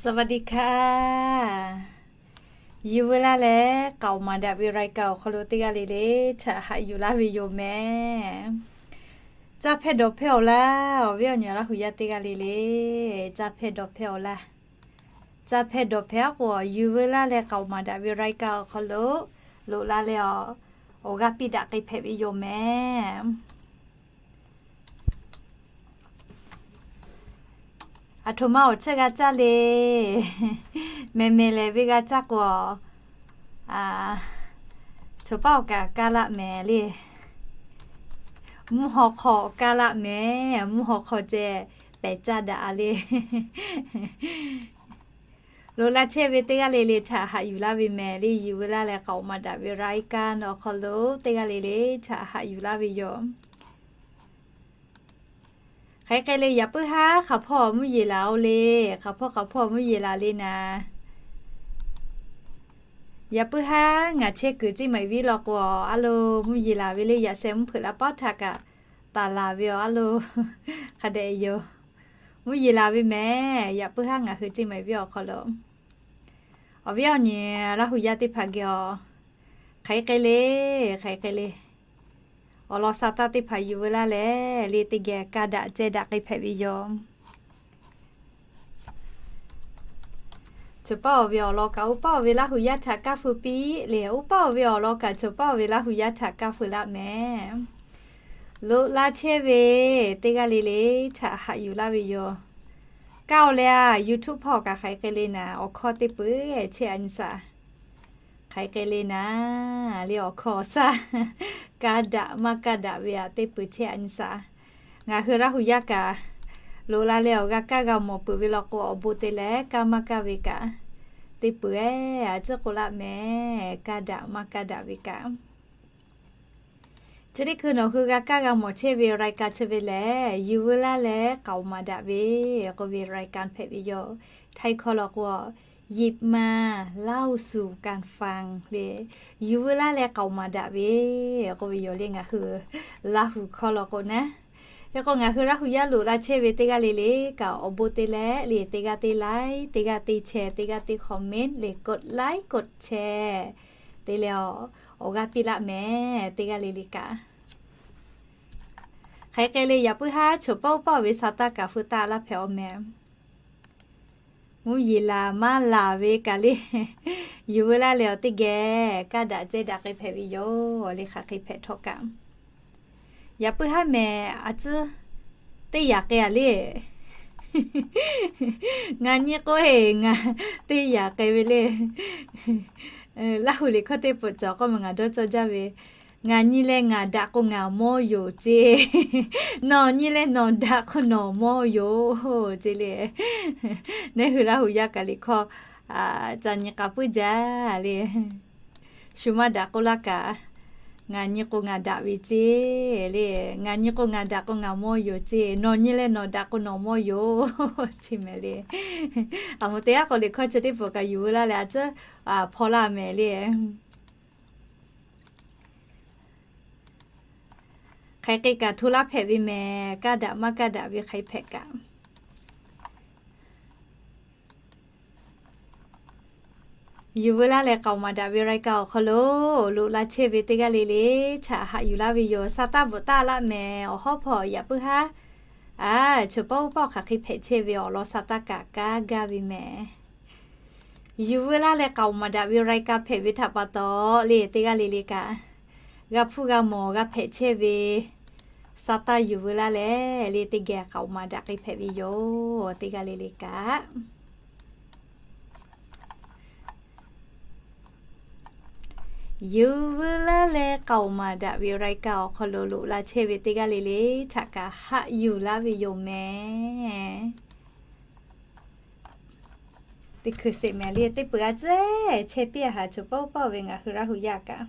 สวัสดีค่ะ Yuˬ veu laˇ leh k'aoˍ maˍ daꞈ ve รายการ awˬ hk'aw lo teˇ g'aˇ le le htaꞈ haꞈ yuˬ laˇ ve yoˬ mehˍ. Caˇ hpehˇ dawˬ hpehˇ awˬ laˇ, awˬ viˉ awˬ nyi Laˇ huˍ yaˇ teˇ g'aˇ le le, caˇ hpehˇ dawˬ hpehˇ awˬ laˇ. Caˇ hpehˇ dawˬ hpehˇ aˉ k'o, Yuˬ veu laˇ leh k'aoˍ maˍ daꞈ ve รายการ awˬ hk'aw lo loꞈ la leh awˬ, awˬ g'aˇ piˇ daꞈ k'ai hpehꞈ ve yoˬ mehˍ. Aˬ htoꞈ ma awˬ chehˇ g'a caˇ le. Mehˬ mehˬ lehˬ ve g'a caˇ k'o, choˬ paˉ awˬ kaꞈ kaˇ laˆ mehˍ le. Mvuhˇ haw hk'aw kaˇ laˆ mehˍ, mvuhˇ haw hk'aw ceh pehˬ caˇ daꞈ le. Loꞈ la chehˇ ve teˇ g'aˇ le le htaꞈ haꞈ yuˬ laˇ ve mehˍ le, Yuˬ veu laˇ leh k'aoˍ maˍ daꞈ ve รายการ awˬ hk'aw lo teˇ g'aˇ le le htaꞈ haꞈ yuˬ laˇ ve yoˬ. Hk'aˬ hk'e le yaꞈ puiˉ haˉ hk'aˬ hpawˇ mvuhˇ yeˬ laˬ-oˬ le, hk'aˬ hpawˇ hk'aˬ hpawˇ mvuhˇ yeˬ laˬ le naˍ. Yaꞈ puiˉ haˉ ngaˬ chehˇ kuiˬ Ceˇ maiˍ viˉ law k'o, aˉ lo mvuhˇ yeˬ laˬ ve le, yaꞈ sheh mvuhˇ hpeuꞈ la paˉ htaꞈ kaꞈ taˍ laˬ ve awˬ aˉ lo hk'a dehꞈ yoˬ. Mvuhˇ yeˬ laˬ ve mehˍ, yaꞈ puiˉ haˉ ngaˬ hui Ceˇ maiˍ viˉ awˬ hk'aw lo. Awˬ viˉ awˬ nyi Laˇ huˍ yaˇ teˇ hpaˍ geh awˬ, hk'aˬ hk'e le, hk'aˬ hk'e le, awˬ lawn sa taˇ teˇ hpaˍ Yuˬ veu laˇ leh le teˇ geh kaˇ daꞈ ceh daꞈ k'ai hpehꞈ ve yoˬ. Choˬ paˉ awˬ ve awˬ lawn kaꞈ oˇ paˉ awˬ ve Laˇ huˍ yaˇ htaꞈ kaˇ feu piˇ le, oˇ paˉ awˬ ve awˬ lawn kaꞈ choˬ paˉ awˬ ve Laˇ huˍ yaˇ htaꞈ kaˇ feu laˆ mehˍ. Loꞈ la chehˇ ve teˇ g'aˇ le le htaꞈ haꞈ yuˬ laˇ ve yoˬ. Kaˇ-oˬ leh a, YouTube hpawˇ kaꞈ hk'aˬ hk'e le naˍ, awˬ hkawˇ teˇ peuˬ chehˇ a nyi shaˍ. Hk'aˬ hk'e le naˍ, le awˬ hkawˇ awˬ shaˉ, kaˇ daꞈ maˇ kaˇ daꞈ ve aꞈ teˇ peuˬ chehˇ a nyi shaˍ. Ngaˬ hui Laˇ huˍ yaˇ kaꞈ loꞈ la leh awˬ g'a kaˇ g'a mawˬ peuˬ ve law k'o, awˬ bon te leh kaˇ maˇ kaˇ ve kaꞈ teˇ peuˬ-eˬ, a ciˉ k'oˆ laˆ mehˍ, kaˇ daꞈ maˇ kaˇ daꞈ ve kaꞈ. Chi teˇ hkui nawˬ hui g'a kaˇ g'a mawˬ chehˇ ve รายการ chi ve lehˬ, Yuˬ veu laˇ leh k'aoˍ maˍ daꞈ ve k'oˆ ve รายการ hpehꞈ ve yoˬ. Htaiˇ hkawˇ law k'o, หยิบมาเล่าสู่กันฟัง le, Yuˬ veu laˇ leh k'aoˍ maˍ daꞈ ve k'oˆ ve yoˬ le ngaˬ hui Laˇ huˍ hkawˇ law k'o naˉ. Hk'e k'o ngaˬ hui Laˇ huˍ yaˇ loꞈ la chehˇ ve teˇ g'aˇ le le kaꞈ awˬ bon te leh le, teˇ g'aˇ teˇ like, teˇ g'aˇ teˇ share, teˇ g'aˇ teˇ comment le, กดไลค์ กดแชร์ te leh awˬ, awˬ g'aˇ piˇ laˆ mehˍ teˇ g'aˇ le le kaꞈ. Hk'aˬ hk'e le yaꞈ puiˉ haˉ choˬ paˉ oˇ paˉ awˬ ve sa taˇ kaꞈ feu taˇ laˇ hpehꞈ-aw mehˍ. Mvuhˇ yeˬ laˬ maˇ laˬ ve kaꞈ le, Yuˬ veu laˇ leh awˬ teˇ geh kaˇ daꞈ ceh daꞈ k'ai hpehꞈ ve yoˬ le, hk'aˬ hk'e hpehꞈ htawˇ kaꞈ. Yaꞈ puiˉ haˉ mehˍ a ciˉ teˇ yaꞈ k'ai-a le. Ngaˬ nyi k'o-e ngaˬ teˇ yaꞈ k'ai ve le. Laˇ huˍ liꞈ hkawˇ teˇ peuˬ cawˬ k'oˆ ma ngaˬ dawˇ cawˇ jaˇ ve, ngaˬ nyi leh ngaˬ daꞈ k'o ngaˬ mawˇ yoˬ ceˇ. Nawˬ nyi leh nawˬ daꞈ k'o nawˬ mawˇ yoˬ ceˇ le. Neˇ hui Laˇ huˍ yaˇ kaꞈ liꞈ hkawˇ ca nyi k'a puiˉ jaˇ le. Shu maˇ daꞈ k'oˆ laˇ kaꞈ, ngaˬ nyi k'o ngaˬ daꞈ ve ceˇ le. Ngaˬ nyi k'o ngaˬ daꞈ k'o ngaˬ mawˇ yoˬ ceˇ. Nawˬ nyi leh nawˬ daꞈ k'o nawˬ mawˇ yoˬ ceˇ mehˍ le. Aˬ moˍ teˇ g'aˇ k'o liꞈ hkawˇ chi teˇ peuˬ kaꞈ Yuˬ veu laˇ leh a ciˉ hpaw laˇ mehˍ le. Hk'aˬ hk'e kaꞈ hto laˇ hpehꞈ ve mehˍ, kaˇ daꞈ maˇ kaˇ daꞈ ve hk'aˬ hk'e hpehꞈ kaꞈ. Yuˬ veu laˇ leh k'aoˍ maˍ daꞈ ve รายการ awˬ hk'aw lo loꞈ la chehˇ ve teˇ g'aˇ le le htaꞈ haꞈ yuˬ laˇ ve yoˬ. Sa taˇ bvuhꞈ taˍ laˇ mehˍ. Awˬ hawˉ hpawˇ yaꞈ puiˉ haˉ a, choˬ paˉ oˇ paˉ hk'aˬ hk'e hpehꞈ chehˇ ve awˬ lawn sa taˇ kaꞈ kaˇ gaˇ ve mehˍ. Yuˬ veu laˇ leh k'aoˍ maˍ daꞈ ve รายการ hpehꞈ ve htaꞈ pa taw le teˇ g'aˇ le le kaꞈ g'a hpuˇ g'a mawˬ g'a hpehꞈ chehˇ ve sa taˇ yuˬ veu laˇ leh le teˇ geh k'aoˍ maˍ daꞈ k'ai hpehꞈ ve yoˬ teˇ g'aˇ le le kaꞈ. Yuˬ veu laˇ leh k'aoˍ maˍ daꞈ ve รายการ awˬ hk'aw lo loꞈ la chehˇ ve teˇ g'aˇ le le htaꞈ kaꞈ haꞈ yuˬ laˇ ve yoˬ mehˍ. Teˇ hkui sheˍ mehˍ le teˇ peuˬ a ciˉ chehˇ piˇ a haˍ choˬ paˉ oˇ paˉ ve ngaˬ hui Laˇ huˍ yaˇ kaꞈ.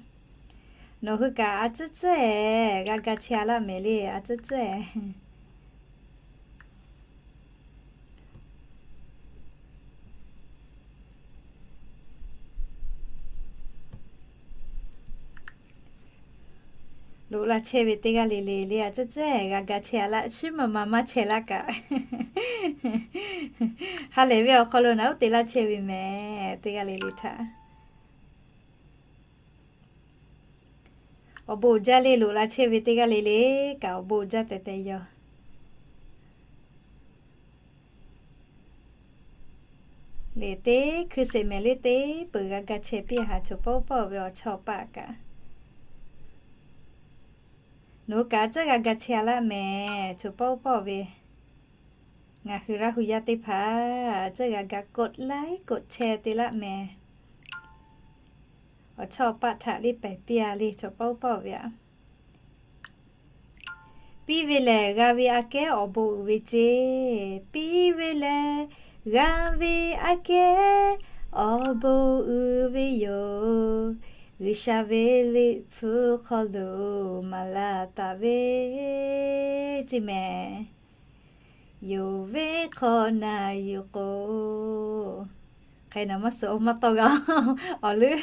Nawˬ hui kaꞈ a ciˉ ciˉ-eˬ g'a ga chehˇ a laˇ mehˍ le a ciˉ ciˉ-eˬ. Loꞈ la chehˇ ve teˇ g'aˇ le le le a, ceh ceh g'a ga chehˇ a laˇ, chiˉ ma ma maˇ chehˇ laˇ kaꞈ. Ha lehˬ ve awˬ hk'aw lo naˬ uˉ te laˇ chehˇ ve mehˍ, teˇ g'aˇ le le htaꞈ. Awˬ bon uiˍ jaˇ le, loꞈ la chehˇ ve teˇ g'aˇ le le kaꞈ awˬ bon uiˍ jaˇ tehꞈ tehꞈ yaw. Lehˬ teˇ hkui sheˍ mehˍ le, teˇ peuˬ g'a ga chehˇ piˇ a haꞈ, choˬ pawˆ pawˆ ve awˬ chawˇ paˆ kaꞈ. Nawˬ hui kaꞈ tcuhˉ g'a ga chehˇ a laˇ mehˍ, choˬ pawˆ pawˆ ve. Ngaˬ hui Laˇ hu yaˇ teˇ hpaˍ tcuhˉ g'a ga กดไลค์ กดแชร์ te laˇ mehˍ. Awˬ chawˇ paˆ htaꞈ le pehˬ piˇ a le, choˬ pawˆ pawˆ ve a. Piˇ ve lehˬ g'a ve aꞈ kehˉ awˬ bon uiˍ ve ceˇ. Piˇ ve lehˬ g'a ve aꞈ kehˉ awˬ bon uiˍ ve yoˬ. G'uiˬsha ve Liꞈ hpu hk'aw lo maˍ laˇ taˍ ve ceˇ mehˍ. Yonˍ ve hk'awꞈ na yuˬ k'o, hk'e naˬ maˇ suh, maˇ tawˇ g'a-oˬ, awˬ leuˉ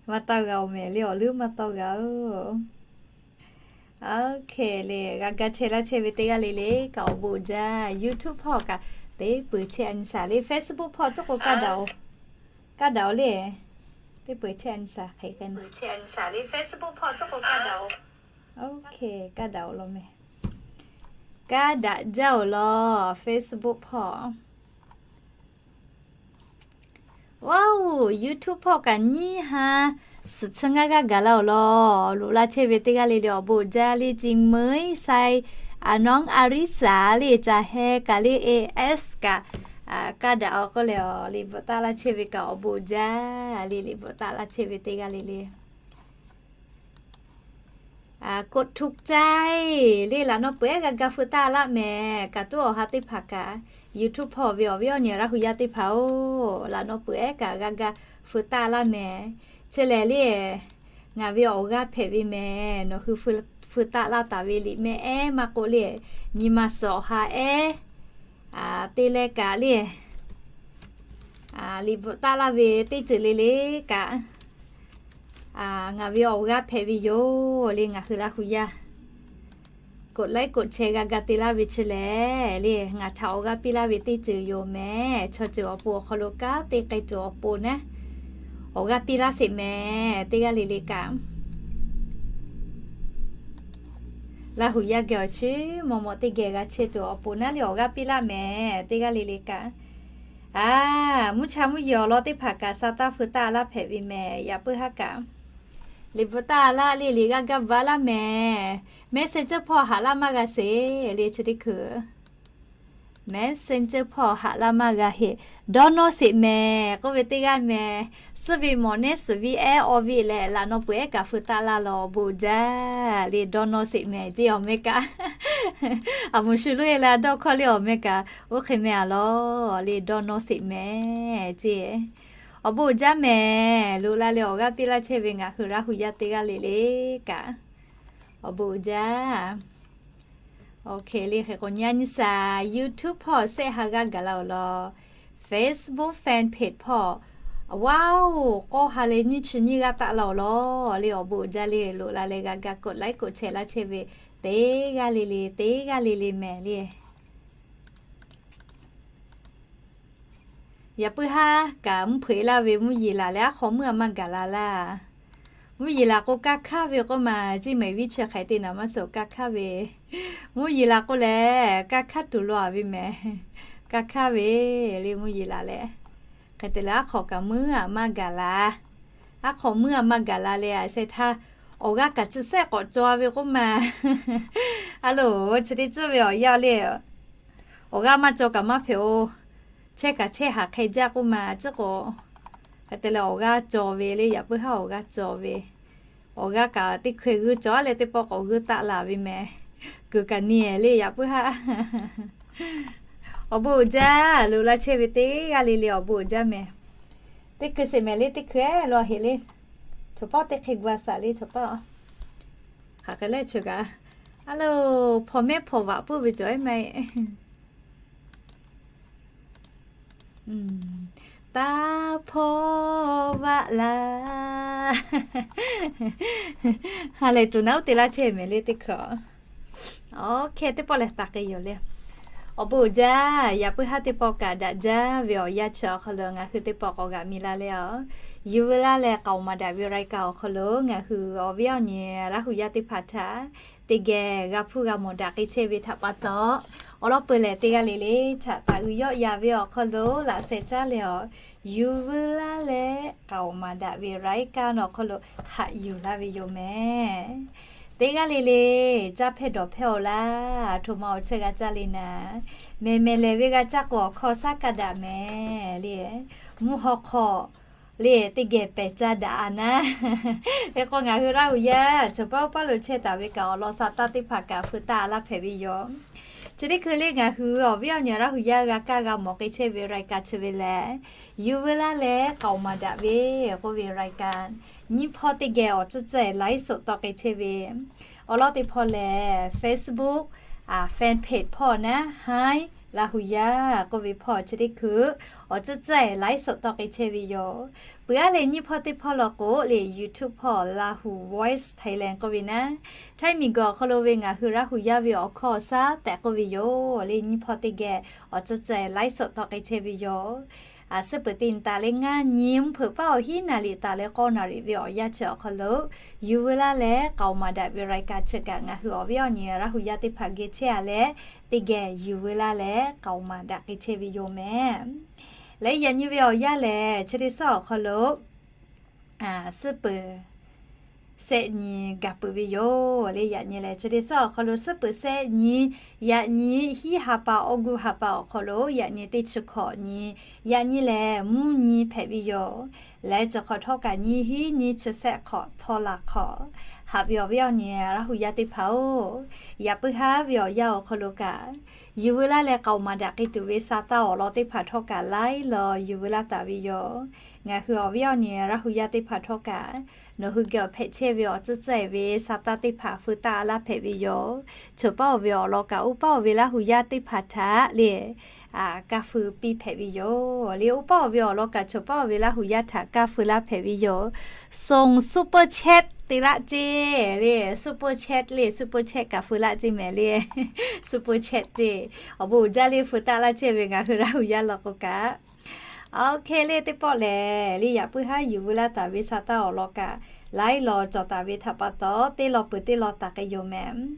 maˇ tawˇ g'a-oˬ mehˍ le, awˬ leuˉ maˇ tawˇ g'a-oˬ. Oˇ hk'e le, g'a ga chehˇ laˇ chehˇ ve teˇ g'aˇ le le kaꞈ awˬ bon uiˍ jaˇ. YouTube hpawˇ kaꞈ teˇ peuˬ chehˇ a nyi shaˍ le, Facebook hpawˇ tuˉ k'o kaˇ daꞈ-oˬ, kaˇ daꞈ-oˬ le. Teˇ peuˬ chehˇ a nyi shaˍ hk'e k'ai, Facebook hpawˇ tuˉ k'o kaˇ daꞈ-oˬ. Oˇ hk'e kaˇ daꞈ-oˬ law mehˍ. Kaˇ daꞈ jaˇ-oˬ law, Facebook hpawˇ. Wow, YouTube hpawˇ kaꞈ nyiˇ ha suhˍ chi ngaˇ g'aˇ gaˬ la-oˬ law. Loꞈ la chehˇ ve teˇ g'aˇ le le awˬ bon uiˍ jaˇ le, จริงไหมทราย a, น้องอาริสา le, ca heh kaꞈ le, A S kaꞈ, kaˇ daꞈ-oˬ k'oˆ leh, liꞈ bvuhꞈ taˆ laˇ chehˇ ve kaꞈ awˬ bon uiˍ jaˇ le, liꞈ bvuhꞈ taˆ laˇ chehˇ ve teˇ g'aˇ le le. กดถูกใจ le, laꞈ naw peuˬ ehˉ g'a ga feu taˆ laˇ mehˍ. Kaꞈ tuˉ awˬ ha teˇ hpaˍ kaꞈ, YouTube hpawˇ ve awˬ viˉ awˬ nyi Laˇ hu yaˇ teˇ hpaˍ-oˬ, laꞈ naw peuˬ ehˉ kaꞈ g'a ga feu taˆ laˇ mehˍ. Chi lehˬ le, ngaˬ ve awˬ g'aˇ hpehꞈ ve mehˍ. Nawˬ hui feu taˆ laˇ taˍ ve liꞈ mehˆ ehˉ maˇ k'oˆ le, nyi ma suhˍ awˬ ha ehˉ te leh kaꞈ le, liꞈ bvuhꞈ taˆ laˇ ve teˇ ceuˬ le le kaꞈ, ngaˬ ve awˬ g'aˇ hpehꞈ ve yoˬ le, ngaˬ hui Laˇ hu yaˇ. กดไลค์ กดแชร์ g'a ga te laˇ ve chi lehˬ le, ngaˬ htaꞈ awˬ g'aˇ piˇ laˇ ve teˇ ceuˬ yoˬ mehˍ. Chaw ceuˬ awˬ pon awˬ hk'aw lo kanˉ te k'ai tuˬ awˬ pon naˉ, awˬ g'aˇ piˇ laˇ sheˍ mehˍ, teˇ g'aˇ le le kaꞈ. Laˇ hu yaˇ geh awˬ chi maw maw teˇ geh g'a chehˇ tuˬ awˬ pon naˉ le awˬ g'aˇ piˇ laˇ mehˍ, teˇ g'aˇ le le kaꞈ. A, mvuhˇ cha mvuhˇ yeˬ awˬ lawn teˇ hpaˍ kaꞈ sa taˇ feu taˆ laˇ hpehꞈ ve mehˍ. Yaꞈ puiˉ haˉ kaꞈ, liꞈ bvuhꞈ taˆ laˇ le, liꞈ g'a ga bvuhꞈ laˇ mehˍ. Messenger hpawˇ haꞈ laˇ maˇ g'a sheˍ le, chi teˇ hkui Messenger hpawˇ haꞈ laˇ maˇ g'a heˆ. Dawˇ nawˇ sheˍ mehˍ k'oˆ ve teˇ g'aˇ mehˍ. Suhˉ ve mawˬ nehˉ suhˍ ve ehˉ awˬ ve lehˬ, laꞈ naw peuˬ ehˉ kaꞈ feu taˆ laˇ law, awˬ bon uiˍ jaˇ le, dawˇ nawˇ sheˍ mehˍ ceˇ awˬ meh kaꞈ. A moˍ shu loˉ e la dawˇ hkawˇ le awˬ meh kaꞈ, oˇ hk'e meh a law le, dawˇ nawˇ sheˍ mehˍ ceˇ. Awˬ bon uiˍ jaˇ mehˍ. Loꞈ la leh awˬ g'aˇ piˇ laˇ chehˇ ve ngaˬ hui Laˇ hu yaˇ teˇ g'aˇ le le kaꞈ, awˬ bon uiˍ jaˇ. Oˇ hk'e le hk'e k'o, nyi a nyi shaˍ YouTube hpawˇ shehˆ ha g'aˇ gaˬ la-oˬ law, Facebook fan page hpawˇ, wow, k'awˇ ha leh nyiˇ chi nyiˇ g'aˇ taˆ la-oˬ law le, awˬ bon uiˍ jaˇ le. Loꞈ la leh g'a ga กดไลค์ กดแชร์ laˇ chehˇ ve teˇ g'aˇ le le, teˇ g'aˇ le le mehˍ le. Yaꞈ puiˉ haˉ kaꞈ mvuhˇ hpeuꞈ laˇ ve mvuhˇ yeˬ laˬ leh aˉ hk'aw mvuhˇ a maˇ gaˬ la laˇ. Mvuhˇ yeˬ laˬ k'o, kaˇ hkaˇ ve k'oˆ ma, ceˇ mehˍ viˉ chi hk'e te naˬ maˇ suhˍ kaˇ hkaˇ ve. Mvuhˇ yeˬ laˬ k'o lehˬ, kaˇ hkaˇ tuˬ lo a ve mehˍ. Kaˇ hkaˇ ve le, mvuhˇ yeˬ laˬ leh, hk'e te leh aˉ hk'aw kaꞈ mvuhˇ a maˇ gaˬ la. Aˉ hk'aw mvuhˇ a maˇ gaˬ la leh, a sheh htaˇ awˬ g'aˇ kaꞈ chi shehˆ k'awꞈ caw ve k'oˆ ma. A loˬ, chi teˇ tcuhˉ ve awˬ yanˇ le, awˬ g'aˇ maˇ caw kaꞈ maˇ hpehꞈ-oˬ. Chehˇ kaꞈ chehˇ haꞈ hk'e jaˇ k'oˆ ma, ciˉ k'o. Hk'e te leh awˬ g'aˇ caw ve le, yaꞈ puiˉ haˉ awˬ g'aˇ caw ve. Awˬ g'aˇ kaꞈ teˇ hkui g'uiˇ caw leh teˇ pawˆ k'awꞈ g'uiˇ taˆ la ve mehˍ. Kuiˬ kaꞈ nyi-e le, yaꞈ puiˉ haˉ. Awˬ bon uiˍ jaˇ. Loꞈ la chehˇ ve teˇ g'aˇ le le awˬ bon uiˍ jaˇ mehˍ. Teˇ hkui sheˍ mehˍ le, teˇ hkui-eˬ lo heˍ le. Chaw pawˆ teˇ hk'e gu a shaˍ le, chaw pawˆ. Hk'aˬ hk'e leh chi kaꞈ, a loˬ, hpawnˬ mehˆ hpawnˬ vaꞈ puiˉ ve cawˬ ehˉ ma-e. Taˇ hpawnˬ vaꞈ la Ha lehˬ tuˬ naˉ uˉ te laˇ chehˇ mehˍ le teˇ hkui. Oˇ hk'e teˇ pawˆ lehˬ taˍ k'ai yoˬ le. Awˬ bon uiˍ jaˇ, yaꞈ puiˉ haˉ teˇ pawˆ kaꞈ daꞈ jaˇ ve awˬ yanˇ chi awˬ hk'aw lo ngaˬ hui teˇ pawˆ k'awꞈ g'aꞈ mi laˇ leh a, Yuˬ veu laˇ leh k'aoˍ maˍ daꞈ ve รายการ awˬ hk'aw lo ngaˬ hui awˬ viˉ awˬ nyi Laˇ hu yaˇ teˇ hpaˍ htaꞈ teˇ geh g'a hpuˇ g'a mawˬ daꞈ k'ai chehˇ ve htaꞈ pa taw, awˬ lawn peuˬ lehˬ teˇ g'aˇ le le htaꞈ taˍ uiˍ yawˆ ya ve awˬ hk'aw lo laꞈ sheh caˇ leh a, Yuˬ veu laˇ leh k'aoˍ maˍ daꞈ ve รายการ awˬ hk'aw lo haꞈ yuˬ laˇ ve yoˬ mehˍ. Teˇ g'aˇ le le caˇ hpehˇ dawˬ hpehˇ-oˬ laˇ, htoꞈ ma awˬ chehˇ g'a caˇ le naˍ, mehˬ mehˬ lehˬ ve g'a caˇ k'o awˬ hkawˇ shaˉ kaˇ daꞈ mehˍ le. Mvuhˇ haw hk'aw le teˇ geh pehˬ caˇ daꞈ a naˉ. Hk'e k'o ngaˬ hui Laˇ hu yaˇ chaw paˉ paˉ lo chehˇ taˍ ve kaꞈ awˬ lawn sa taˇ teˇ hpaˍ kaꞈ feu taˆ a laˇ hpehꞈ ve yoˬ. Chi teˇ hkui le ngaˬ hui awˬ viˉ awˬ nyi Laˇ hu yaˇ g'a kaˇ g'a mawˬ k'ai chehˇ ve รายการ chi ve lehˬ, Yuˬ veu laˇ leh k'aoˍ maˍ daꞈ ve k'oˆ ve รายการ nyiˇ hpawˇ teˇ geh awˬ tcuhˉ tcuhˉ ไลฟ์สด tawˆ k'ai chehˇ ve. Awˬ lawn teˇ hpawˇ lehˬ Facebook fan page hpawˇ naˉ, Hi Laˇ hu yaˇ k'oˆ ve hpawˇ chi teˇ hkui awˬ tcuhˉ tcuhˉ ไลฟ์สด tawˆ k'ai chehˇ ve yoˬ. Peuˬ aˉ leh nyiˇ hpawˇ teˇ hpawˇ law k'o le YouTube hpawˇ Laˇ hu Voice Thailand k'oˆ ve naˉ, Htaiˇ miˬguiˬ awˬ hk'aw lo ve ngaˬ hui Laˇ hu yaˇ ve awˬ hkawˇ shaˉ tehꞈ k'oˆ ve yoˬ le. Nyiˇ hpawˇ teˇ geh awˬ tcuhˉ tcuhˉ ไลฟ์สด tawˆ k'ai chehˇ ve yoˬ. Suhˉ peuˬ teˇ nyi taˍ leh ngaˇ nyi, mvuhˇ hpeuꞈ paˉ awˬ hiˉ naˍ riˍ taˍ leh k'awˇ naˍ riˍ ve awˬ yanˇ chi awˬ hk'aw lo, Yuˬ veu laˇ leh k'aoˍ maˍ daꞈ ve รายการ chi kaꞈ ngaˬ hui awˬ viˉ awˬ nyi Laˇ hu yaˇ teˇ hpaˍ geh chehˇ a leh, teˇ geh yuˬ veu laˇ leh k'aoˍ maˍ daꞈ k'ai chehˇ ve yoˬ mehˍ. Leh yaꞈ nyi ve awˬ yanˇ lehˬ chi teˇ suhˉ awˬ hk'aw lo suhˉ peuˬ shehˆ nyi gaˬ peuˬ ve yoˬ le. Yaꞈ nyi lehˬ chi teˇ suhˉ awˬ hk'aw lo suhˉ peuˬ shehˆ nyi, yaꞈ nyi hiˉ ha pa awˬ gu ha pa awˬ hk'aw lo yaꞈ nyi teˇ chi hkawꞈ nyi, yaꞈ nyi lehˬ mvuhˇ nyi hpehꞈ ve yoˬ. Leh chi hk'awꞈ htawˇ kaꞈ nyiˇ hiˉ nyiˇ chi shehˆ hk'awꞈ htawˇ la hk'awꞈ. Haꞈ ve awˬ viˉ awˬ nyi Laˇ hu yaˇ teˇ hpaˍ-oˬ, yaꞈ puiˉ haˉ ve awˬ yanˇ awˬ hk'aw lo kaꞈ, Yuˬ veu laˇ leh k'aoˍ maˍ daꞈ k'ai tuˬ ve sa taˇ awˬ lawn teˇ hpaˍ htawˇ kaꞈ laiˉ law yuˬ veu laˇ taˍ ve yoˬ. Ngaˬ hui awˬ viˉ awˬ nyi Laˇ hu yaˇ teˇ hpaˍ htawˇ kaꞈ nawˬ hui geh awˬ hpehꞈ chehˇ ve awˬ tcuhˉ tcuhˉ ve sa taˇ teˇ hpaˍ feu taˆ laˇ hpehꞈ ve yoˬ. Choˬ paˉ-oˬ ve awˬ lawn kaꞈ oˇ paˉ-oˬ ve Laˇ hu yaˇ teˇ hpaˍ htaꞈ le kaˇ feu piˇ hpehꞈ ve yoˬ le. Oˇ paˉ-oˬ ve awˬ lawn kaꞈ choˬ paˉ-oˬ ve Laˇ hu yaˇ htaꞈ kaˇ feu laˇ hpehꞈ ve yoˬ. Song super chat te laˇ ceˇ le, super chat le, super chat kaꞈ feu laˇ ceˇ mehˍ le. Super chat ceˇ. Awˬ bon uiˍ jaˇ le, feu taˆ laˇ chehˇ ve ngaˬ hui Laˇ hu yaˇ law k'o kaꞈ, oˇ hk'e le teˇ pawˆ lehˬ le yaꞈ puiˉ haˉ yuˬ veu laˇ taˍ ve sa taˇ awˬ lawn kaꞈ laiˉ law cawˬ taˍ ve htaꞈ pa taw, teˇ law peuˬ teˇ law taˍ k'ai yoˬ mehˍ.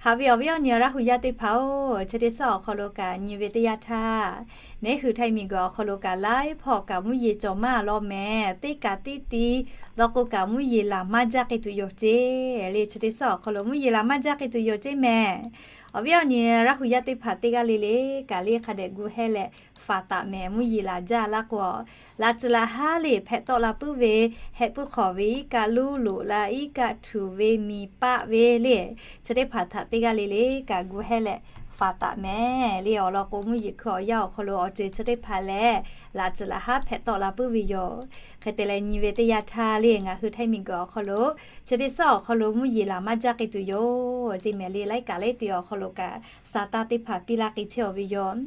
Haꞈ ve awˬ viˉ awˬ nyi Laˇ hu yaˇ teˇ hpaˍ-oˬ, chi teˇ suhˉ awˬ hk'aw lo kaꞈ nyi ve teˇ yanˇ htaˇ, neˉ hui Htaiˇ miˬguiˬ awˬ hk'aw lo kaꞈ laiˉ hpawˇ kaꞈ mvuhˇ yeˬ cawˬ maˇ law mehˍ. Teˇ kaꞈ teˇ ti law k'o kaꞈ mvuhˇ yeˬ laˬ maˇ jaˇ k'ai tuˬ yoˬ ceˇ le. Chi teˇ suhˉ awˬ hk'aw lo mvuhˇ yeˬ laˬ maˇ jaˇ k'ai tuˬ yoˬ ceˇ mehˍ. Awˬ viˉ awˬ nyi Laˇ hu yaˇ teˇ hpaˍ teˇ g'aˇ le le kaꞈ le hk'a dehꞈ gu hehˇ leh faˍ taˍ mehˍ. Mvuhˇ yeˬ laˬ jaˇ laˇ k'o, laꞈ tcuhˍ laꞈ haˉ le hpehꞈ tawˆ la puiˉ ve, hehꞈ puiˉ hk'awꞈ ve, iˉ kaˆ luˇ loꞈ la, iˉ kaˆ htuꞈ ve, miˬ paˆ ve le, chi teˇ hpaˍ htaꞈ teˇ g'aˇ le le kaꞈ gu hehˇ leh faˍ taˍ mehˍ le. Awˬ lawn k'o mvuhˇ yeˬ hkui awˬ yanˇ awˬ hk'aw lo awˬ ceuˬ chi teˇ hpaˍ lehˬ laꞈ tcuhˍ laꞈ haˉ hpehꞈ tawˆ la puiˉ ve yoˬ. Hk'e te leh nyi ve teˇ yanˇ htaˇ le ngaˬ hui Htaiˇ miˬguiˬ awˬ hk'aw lo chi teˇ suhˉ awˬ hk'aw lo mvuhˇ yeˬ laˬ maˇ jaˇ k'ai tuˬ yoˬ ceˇ mehˍ le. Laiˉ kaꞈ laiˉ ti awˬ hk'aw lo kaꞈ sa taˇ teˇ hpaˍ piˇ laˇ k'ai chehˇ-oˬ ve yoˬ.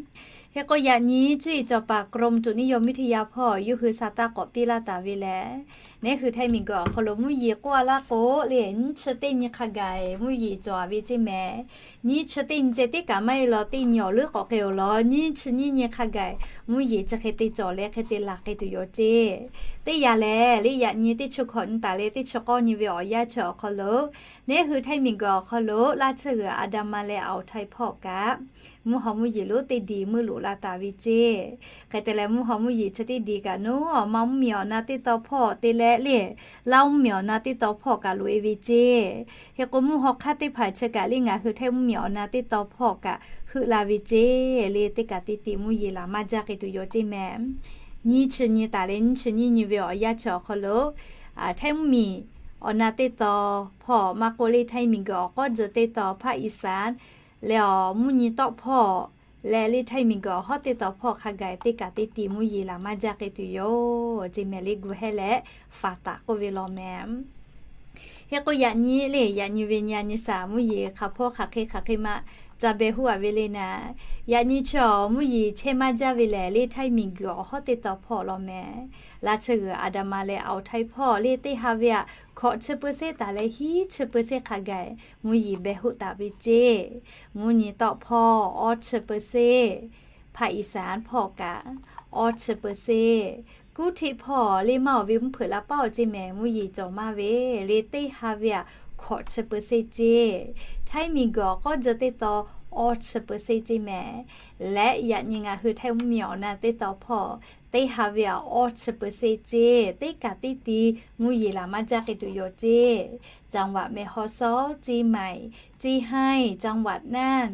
Hk'e k'o yaꞈ nyi cuˇ yiˍ cawˬ paˍ กรมอุตุนิยมวิทยา hpawˇ yawˇ hui sa taˇ k'awꞈ piˇ laˇ taˍ ve lehˬ, neˉ hui Htaiˇ miˬguiˬ awˬ hk'aw lo mvuhˇ yeˬ k'oˆ a laˇ k'o le, nyiˇ chi teˇ nyi hk'a gaˬ mvuhˇ yeˬ cawˬ a ve ceˇ mehˍ. Nyiˇ chi teˇ nyi ceh teˇ kaꞈ maˇ heˆ law, teˇ nyi awˬ leuˉ k'awꞈ k'ai-oˬ law, nyiˇ chi nyiˇ nyi hk'a gaˬ mvuhˇ yeˬ chi hk'e te cawˬ leh hk'e te laˬ k'ai tuˬ yoˬ ceˇ. Teˇ yanˇ lehˬ le yaꞈ nyi teˇ chi hkawꞈ nyi taˍ leh teˇ chi k'awˇ nyi ve awˬ yanˇ chi awˬ hk'aw lo, neˉ hui Htaiˇ miˬguiˬ awˬ hk'aw lo laˇ tsuhˇ g'uiˬ Adamas leh Awˬ htaiˍ hpawˇ kaꞈ mvuhˇ haw mvuhˇ yeˬ lonˉ teˇ diˬ meuˇ loꞈ la taˍ ve ceˇ. Hk'e te leh mvuhˇ haw mvuhˇ yeˬ chi teˇ diˬ kaꞈ nawˉ awˬ ma mvuhˇmiˬ awˬ na teˇ taw hpawˇ te leh le, Laˇ mvuhˇmiˬ awˬ na teˇ taw hpawˇ kaꞈ loꞈ e ve ceˇ. Hk'e k'o mvuhˇ haw hk'aˇ teˇ hpaˍ chi kaꞈ le ngaˬ hui Htaiˇ mvuhˇmiˬ awˬ na teˇ taw hpawˇ kaꞈ heuˆ la ve ceˇ le. Teˇ kaꞈ teˇ ti mvuhˇ yeˬ laˬ maˇ jaˇ k'ai tuˬ yoˬ ceˇ mehˍ. Nyiˇ chi nyi taˍ leh nyiˇ chi nyiˇ nyi ve awˬ yanˇ chi awˬ hk'aw lo Htaiˇ mvuhˇmiˬ awˬ na teˇ taw hpawˇ maˇ k'oˆ le Htaiˇ miˬguiˬ awˬ k'awˇ tzuhꞈ teˇ taw hpaˆ Iˉsaˍn leh awˬ mvuhˇ nyi tawˆ hpawˇ leh le Htaiˇ miˬguiˬ awˬ hawˉ teˇ taw hpawˇ hk'a gaˬ teˇ kaꞈ teˇ ti mvuhˇ yeˬ laˬ maˇ jaˇ k'ai tuˬ yoˬ ceˇ mehˍ le. Gu hehˇ leh faˍ taˍ k'oˆ ve law mehˍ. Hk'e k'o yaꞈ nyi le yaꞈ nyi ve nyi a nyi saˍ mvuhˇ yeˬ hk'a hpawˇ hk'aˬ hk'e hk'aˬ hk'e maˇ Ca behˬ huˆ a ve le naˍ, yaꞈ nyi chi awˬ mvuhˇ yeˬ chehˇ maˇ jaˇ ve lehˬ le, htaiˇ miˬguiˬ awˬ hawˉ teˇ taw hpawˇ law meh. Laˇ chi g'uiˬ Aˍdanˍ ma leh Aoˍ htaiˇ hpawˇ le teˇ ha ve aꞈ, hkawꞈ chi เปอร์เซ็นต์ taˍ leh hiˉ chi เปอร์เซ็นต์ hk'a gaˬ mvuhˇ yeˬ behˬ huˆ taˍ ve ceˇ. Mvuhˇ nyi tawˆ hpawˇ awˇ chi เปอร์เซ็นต์, ภาคอีสาน hpawˇ kaꞈ awˇ chi เปอร์เซ็นต์, กรุงเทพ hpawˇ le maˇ awˬ ve mvuhˇ hpeuꞈ la paˉ awˬ ceˇ meh, mvuhˇ yeˬ cawˬ maˇ ve le teˇ ha ve aꞈ, hkawꞈ chi เปอร์เซ็นต์ ceˇ. Htaiˇ miˬguiˬ awˬ k'awˇ jawˇ teˇ taw awˇ chi เปอร์เซ็นต์ ceˇ meh. Leh yaꞈ nyi ngaˬ hui Htaiˇ mvuhˇmiˬ awˬ na teˇ taw hpawˇ teˇ ha ve aꞈ awˇ chi เปอร์เซ็นต์ ceˇ. Teˇ kaꞈ teˇ ti mvuhˇ yeˬ laˬ maˇ jaˇ k'ai tuˬ yoˬ ceˇ. จังหวัดแม่ฮ่องสอน, เชียงใหม่, เชียงราย, จังหวัดน่าน,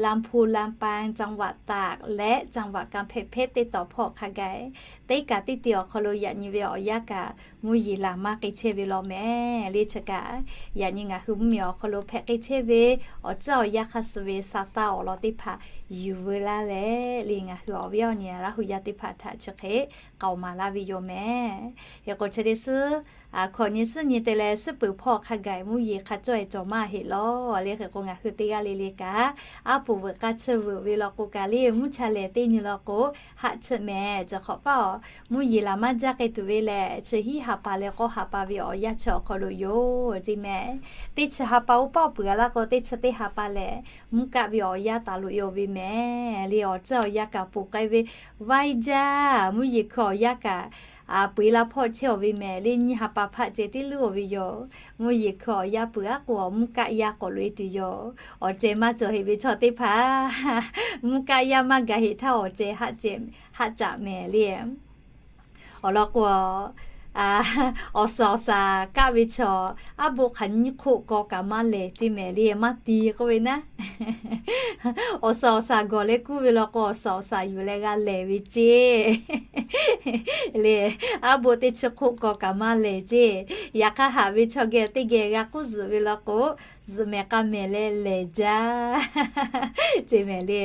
ลำพูน ลำปาง, จังหวัดตาก leh จังหวัดกำแพงเพชร teˇ taw hpawˇ hk'a gaˬ, teˇ kaꞈ teˇ ti awˬ hk'aw lo yaꞈ nyi ve awˬ yanˇ kaꞈ mvuhˇ yeˬ laˬ maˇ k'ai chehˇ ve law meh. Le chi kaꞈ yaꞈ nyi ngaˬ hui mvuhˇmiˬ awˬ hk'aw lo hpehꞈ k'ai chehˇ ve awˬ tcuhˉ awˬ yanˇ hk'a suh ve sa taˇ awˬ lawn teˇ hpaˍ yuˬ veu laˇ leh, le ngaˬ hui awˬ viˉ awˬ nyi Laˇ hu yaˇ teˇ hpaˍ htaꞈ chi hk'e k'aoˍ maˍ laˇ ve yoˬ meh. Hk'e k'o chi teˇ suhˉ hkawꞈ nyi suhˉ nyi te leh suhˉ peuˬ hpawˇ hk'a gaˬ mvuhˇ yeˬ hk'a cawˇ e cawˬ maˇ heˆ law. Le hk'e k'o ngaˬ hui teˇ g'aˇ le le kaꞈ, aˉ poˍ veuꞈ k'aˇ chi veuꞈ ve law k'o kaꞈ le, mvuhˇ cha lehˬ teˇ nyi law k'o haˆ chiˆ meh. Chi hk'awꞈ paˆ awˬ mvuhˇ yeˬ laˬ maˇ jaˇ k'ai tuˬ ve lehˬ, chi hiˉ ha pa leh k'awˇ ha pa ve awˬ yanˇ chi awˬ hk'aw lo yoˬ ceˇ meh. Teˇ chi ha pa oˇ paˆ peuˬ a laˇ k'o, teˇ chi teˇ ha pa lehˬ mvuhˇ kaˆ ve awˬ yanˇ taˍ loꞈ e oˬ ve meh. Le awˬ tcuhˉ awˬ yanˇ kaꞈ ponˬ k'ai ve vaiˇ jaˇ, mvuhˇ yeˬ hkui awˬ yanˇ kaꞈ a, peu eˬ la hpawˇ chehˇ awˬ ve meh. Le nyiˇ ha pa hpaˆ ceh tiˉ leuˉ oˬ ve yoˬ. Mvuhˇ yeˬ hkui awˬ yanˇ peuˬ aˉ k'o, awˬ mvuhˇ kaˆ yaˇ k'awꞈ loꞈ e tuˬ yoˬ. Awˬ ceh maˇ cawˬ heˆ ve chaw teˇ hpaˍ, mvuhˇ kaˆ yaˇ maˇ gaˬ heˆ htaˇ awˬ ceh haˆ caꞈ meh le. Awˬ lawn k'o, awˬ suhˍ awˬ shaˍ kaˆ ve chaw, aˉ boˆ hk'aˬ nyiˇ hk'oˆ kaw kaꞈ maˇ lehˬ ceˇ meh le, maˇ ti k'oˆ ve naˉ. Awˬ suhˍ awˬ shaˍ gawˬ leh kuˇ ve law k'o, awˬ suhˍ awˬ shaˍ yuˬ leh g'a lehˬ ve ceˇ le. Aˉ boˆ teˇ chi hk'oˆ kaw kaꞈ maˇ lehˬ ceˇ. Yaꞈ hk'aˇ haꞈ ve chaw geh teˇ geh g'a k'oˆ zuhꞈ ve law k'o, zuhꞈ mehˍ k'a mehˍ leh lehˬ jaˇ ceˇ meh le.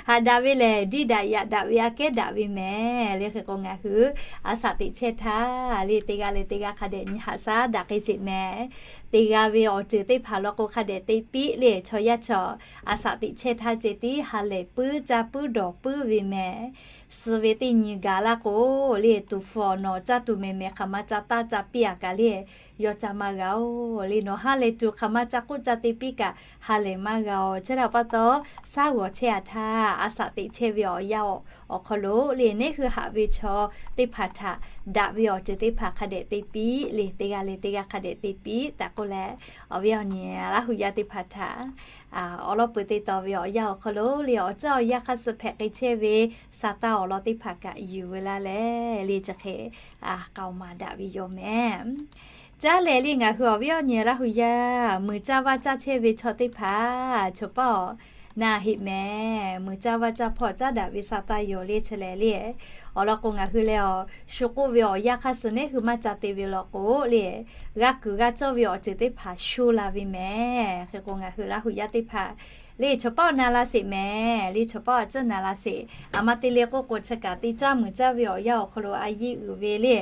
Haꞈ daꞈ ve lehˬ, diˇ daꞈ yaꞈ daꞈ ve aꞈ kehˉ daꞈ ve meh le. Hk'e k'o ngaˬ hui a shaꞈ teꞈ chehˇ htaˇ le, teˇ g'aˇ leh teˇ g'aˇ hk'a dehꞈ nyi haꞈ shaˉ daꞈ k'ai sheˍ meh. Te g'a ve awˬ ceuˬ teˇ hpaˍ law k'o hk'a dehꞈ te piˇ le. Chaw yaˇ chaw a shaꞈ teꞈ chehˇ htaˇ ceh tiˉ ha lehˬ puiˉ caˇ puiˉ dawˬ puiˉ ve meh. Suh ve teˇ nyi gaˬ laˇ k'o le, tuˍ hpfuh nawˬ caˇ tuˬ mehˍ mehˍ hk'aˬ ma caˇ taˇ caˇ piˇ aꞈ kaꞈ le, yawˇ caˇ maˇ g'a oˬ le. Nawˬ ha lehˬ tuˬ hk'aˬ ma caˇ k'oˆ caˇ te piˇ kaꞈ ha lehˬ maˇ g'a oˬ. Chi htaꞈ pa taw, shaˉ g'awˬ chehˇ a htaˇ a shaꞈ teꞈ chehˇ ve awˬ yanˇ awˬ hk'aw lo le, neˉ hui haꞈ ve chaw teˇ hpaˍ htaꞈ daꞈ ve awˬ ceuˬ teˇ hpaˍ hk'a dehꞈ te piˇ le. Teˇ g'aˇ leh teˇ g'aˇ hk'a dehꞈ te piˇ tehꞈ k'oˆ leh, awˬ viˉ awˬ nyi Laˇ hu yaˇ teˇ hpaˍ htaꞈ awˬ lawn peuˬ te taw ve awˬ yanˇ awˬ hk'aw lo le, awˬ ceuˬ awˬ yanˇ hk'a suh hpehꞈ k'ai chehˇ ve sa taˇ awˬ lawn teˇ hpaˍ kaꞈ yuˬ veu laˇ leh le, chi hk'e k'aoˍ maˍ daꞈ ve yoˬ meh. Caˉ lehˬ le, ngaˬ hui awˬ viˉ awˬ nyi Laˇ hu yaˇ mui caˇ vaˇ caˇ chehˇ ve chaw teˇ hpaˍ chaw paˆ awˬ na heˆ meh. Mui caˇ vaˇ caˇ hpawˇ caˉ daꞈ ve sa taˇ yoˬ le. Chi lehˬ le, awˬ lawn k'o ngaˬ hui leh awˬ shu k'oˆ ve awˬ yanˇ hk'a suh neˉ hui maˇ ca te ve law k'o le, g'a kuiˬ g'a cawˇ ve awˬ ceuˬ teˇ hpaˍ sho la ve meh. Hk'e k'o ngaˬ hui Laˇ hu yaˇ teˇ hpaˍ le, chaw paˆ awˬ na la sheˍ meh le, chaw paˆ awˬ ceuˬ na la sheˍ. A ma te le k'oˆ k'o, chi kaꞈ teˇ caˇ mui caˇ ve awˬ yanˇ awˬ hk'aw lo a yiˇ uiˍ ve le.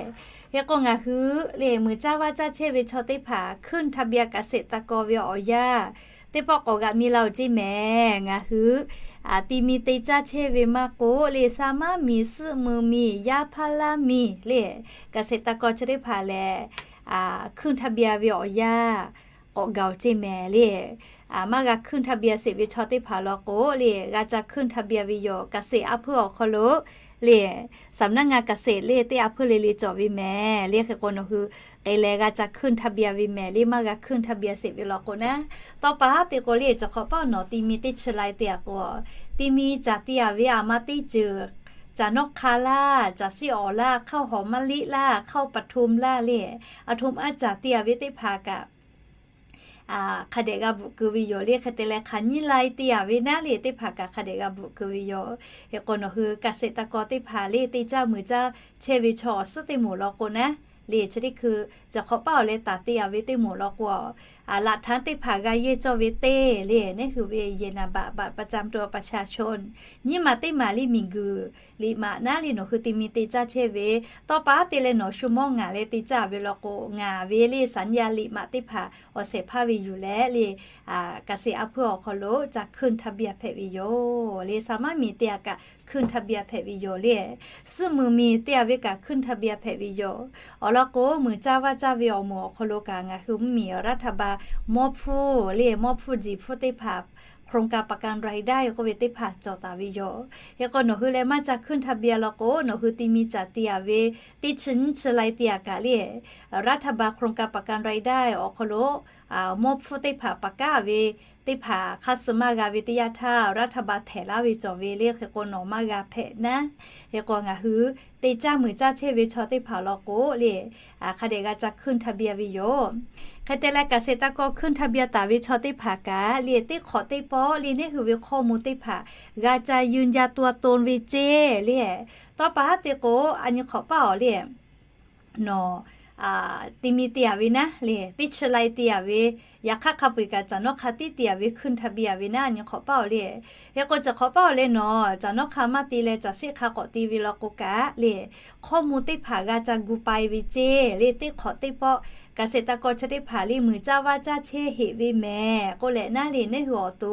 Hk'e k'o ngaˬ hui le, mui caˇ vaˇ caˇ chehˇ ve chaw teˇ hpaˍ hkunˇ htaˇ biˇ a kaꞈ sheˍ taˇ kaw ve awˬ yanˇ teˇ pawˆ k'awꞈ g'aꞈ mi la oˬ ceˇ meh. Ngaˬ hui a, ti mi te caˇ chehˇ ve maˇ k'oˆ le, sa maˇ miˬ suhˆ mui miˬ yaˇ hpaˇ laˇ miˬ le, kaꞈ sheˍ taˇ kaw chi teˇ hpaˍ lehˬ, hkunˇ htaˇ biˇ a ve awˬ yanˇ k'awꞈ gaˬ oˬ ceˇ meh le. Maˇ g'a hkunˇ htaˇ biˇ a sheˍ ve chaw teˇ hpaˍ law k'o le, g'a ca hkunˇ htaˇ biˇ a ve yoˬ. Kaꞈ sheˍ a hpuiˇ awˬ hk'aw lo le, saˍ naˉ ngaˇ kaꞈ sheˍ le teˇ a hpuiˇ le le cawˬ ve meh le. Hk'e k'o nawˬ hui k'ai leh g'a ca hkunˇ htaˇ biˇ a ve meh le, maˇ g'a hkunˇ htaˇ biˇ a sheˍ ve law k'o naˉ. Tawˇ pa haˉ te k'o le, chaw hk'awꞈ paˆ nawˬ ti mi teˇ chi lai te a k'o, ti mi caˍ te a ve a ma teˇ ceuˬ, caˍ nawˉ hk'a laˇ, caˍ siˉ awˍ laˇ, hk'aˇ hawˍ maˇ liˆ laˇ, hk'aˇ pa hto laˇ le, a hto a caˍ te a ve teˇ hpaˍ kaꞈ hk'a dehꞈ g'a bvuhꞈ keu ve yoˬ le. Hk'e te leh hk'aˬ nyiˇ lai te a ve naˉ le, teˇ hpaˍ kaꞈ hk'a dehꞈ g'a bvuhꞈ keu ve yoˬ. Hk'e k'o nawˬ hui kaꞈ sheˍ taˇ kaw teˇ hpaˍ le, teˇ caˇ mui caˇ chehˇ ve chaw awˬ suhˉ teˇ moˍ law k'o naˉ le, chi teˇ hkui chaw hk'awꞈ paˆ awˬ leh taˍ te a ve teˇ moˍ law k'o laꞈ htaˇ teˇ hpaˍ g'a yehˇ cawˇ ve teˇ le, neˇ hui ve เอกสาร บัตรประจำตัวประชาชน nyiˇ maˬ teˇ maˬ le miˬguiˬ liꞈ maꞈ naˉ le nawˬ hui te mi te caˇ chehˇ ve, tawˇ pa te leh nawˬ shu mawˇ ngaˬ leh te caˇ ve law k'o, ngaˬ ve le สัญญา liꞈ maꞈ teˇ hpaˍ awˬ shehˍ hpaˇ ve yuˬ leh le, เกษตร a hpuiˇ awˬ hk'aw lo ca ขึ้นทะเบียน hpehꞈ ve yoˬ le. Sa maˇ miˬ teˇ g'aˇ kaꞈ ขึ้นทะเบียน hpehꞈ ve yoˬ le. Suhˆ muiˬ miˬ teˇ g'aˇ ve kaꞈ ขึ้นทะเบียน hpehꞈ ve yoˬ. Awˬ lawn k'o, muiˬ caˇ vaˇ caˇ ve awˬ moˍ awˬ hk'aw lo kaꞈ ngaˬ hui mvuhˇmiˬ รัฐบาล mawˇ hpfuhˇ le, mawˇ hpfuhˇ jiˬ hpfuhˇ teˇ hpaˍ โครงการประกันรายได้ k'oˆ ve teˇ hpaˍ cawˬ taˍ ve yoˬ. Hk'e k'o, nawˬ hui leh maˇ ca ขึ้นทะเบียน law k'o, nawˬ hui te mi caˍ te a ve teˇ chi nyiˇ chi lai te a kaꞈ le, รัฐบาล โครงการประกันรายได้ awˬ hk'aw lo mawˇ hpfuhˇ teˇ hpaˍ paˍ kaˉ ve teˇ hpaˍ hk'aˇ suh maˇ g'a ve teˇ yanˇ htaˇ, รัฐบาล htehꞈ laˇ ve cawˬ ve le. Hk'e k'o, nawˬ maˇ g'a hpehꞈ naˉ. Hk'e k'o, ngaˬ hui te caˇ muiˬ caˇ chehˇ ve chaw teˇ hpaˍ law k'o le, hk'a dehꞈ g'a ca ขึ้นทะเบียน ve yoˬ. Hk'e te leh, เกษตรกร ขึ้นทะเบียน taˍ ve chaw teˇ hpaˍ kaꞈ le, teˇ hk'awꞈ teˇ pawˆ le neˇ hui ve hkawˇ mvuh teˇ hpaˍ g'a ca ยืนยันตัวตน ve ceˇ le. Tawˇ pa haˉ te k'o, a nyi hk'awꞈ paˆ awˬ le nawˬ te mi te a ve naˉ le, teˇ chi lai te a ve, yaꞈ hk'aˇ hk'a peu-eˬ kaꞈ caˬ nawˉ hk'a tiˉ te a ve ขึ้นทะเบียน ve naˉ, a nyi hk'awꞈ paˆ awˬ le. Hk'e k'o, caˬ hk'awꞈ paˆ awˬ le nawˬ caˬ nawˉ hk'a maˇ te leh caˬ seˆ hk'a k'awꞈ te ve law k'o kaꞈ le, hkawˇ mvuh teˇ hpaˍ g'a ca gu pai ve ceˇ le. Teˇ hk'awꞈ teˇ pawˆ เกษตรกร chi teˇ hpaˍ le muiˬ caˇ vaˇ caˇ chehˇ heꞈ ve mehˍ k'oˆ leh naˉ le, neˇ hui awˬ to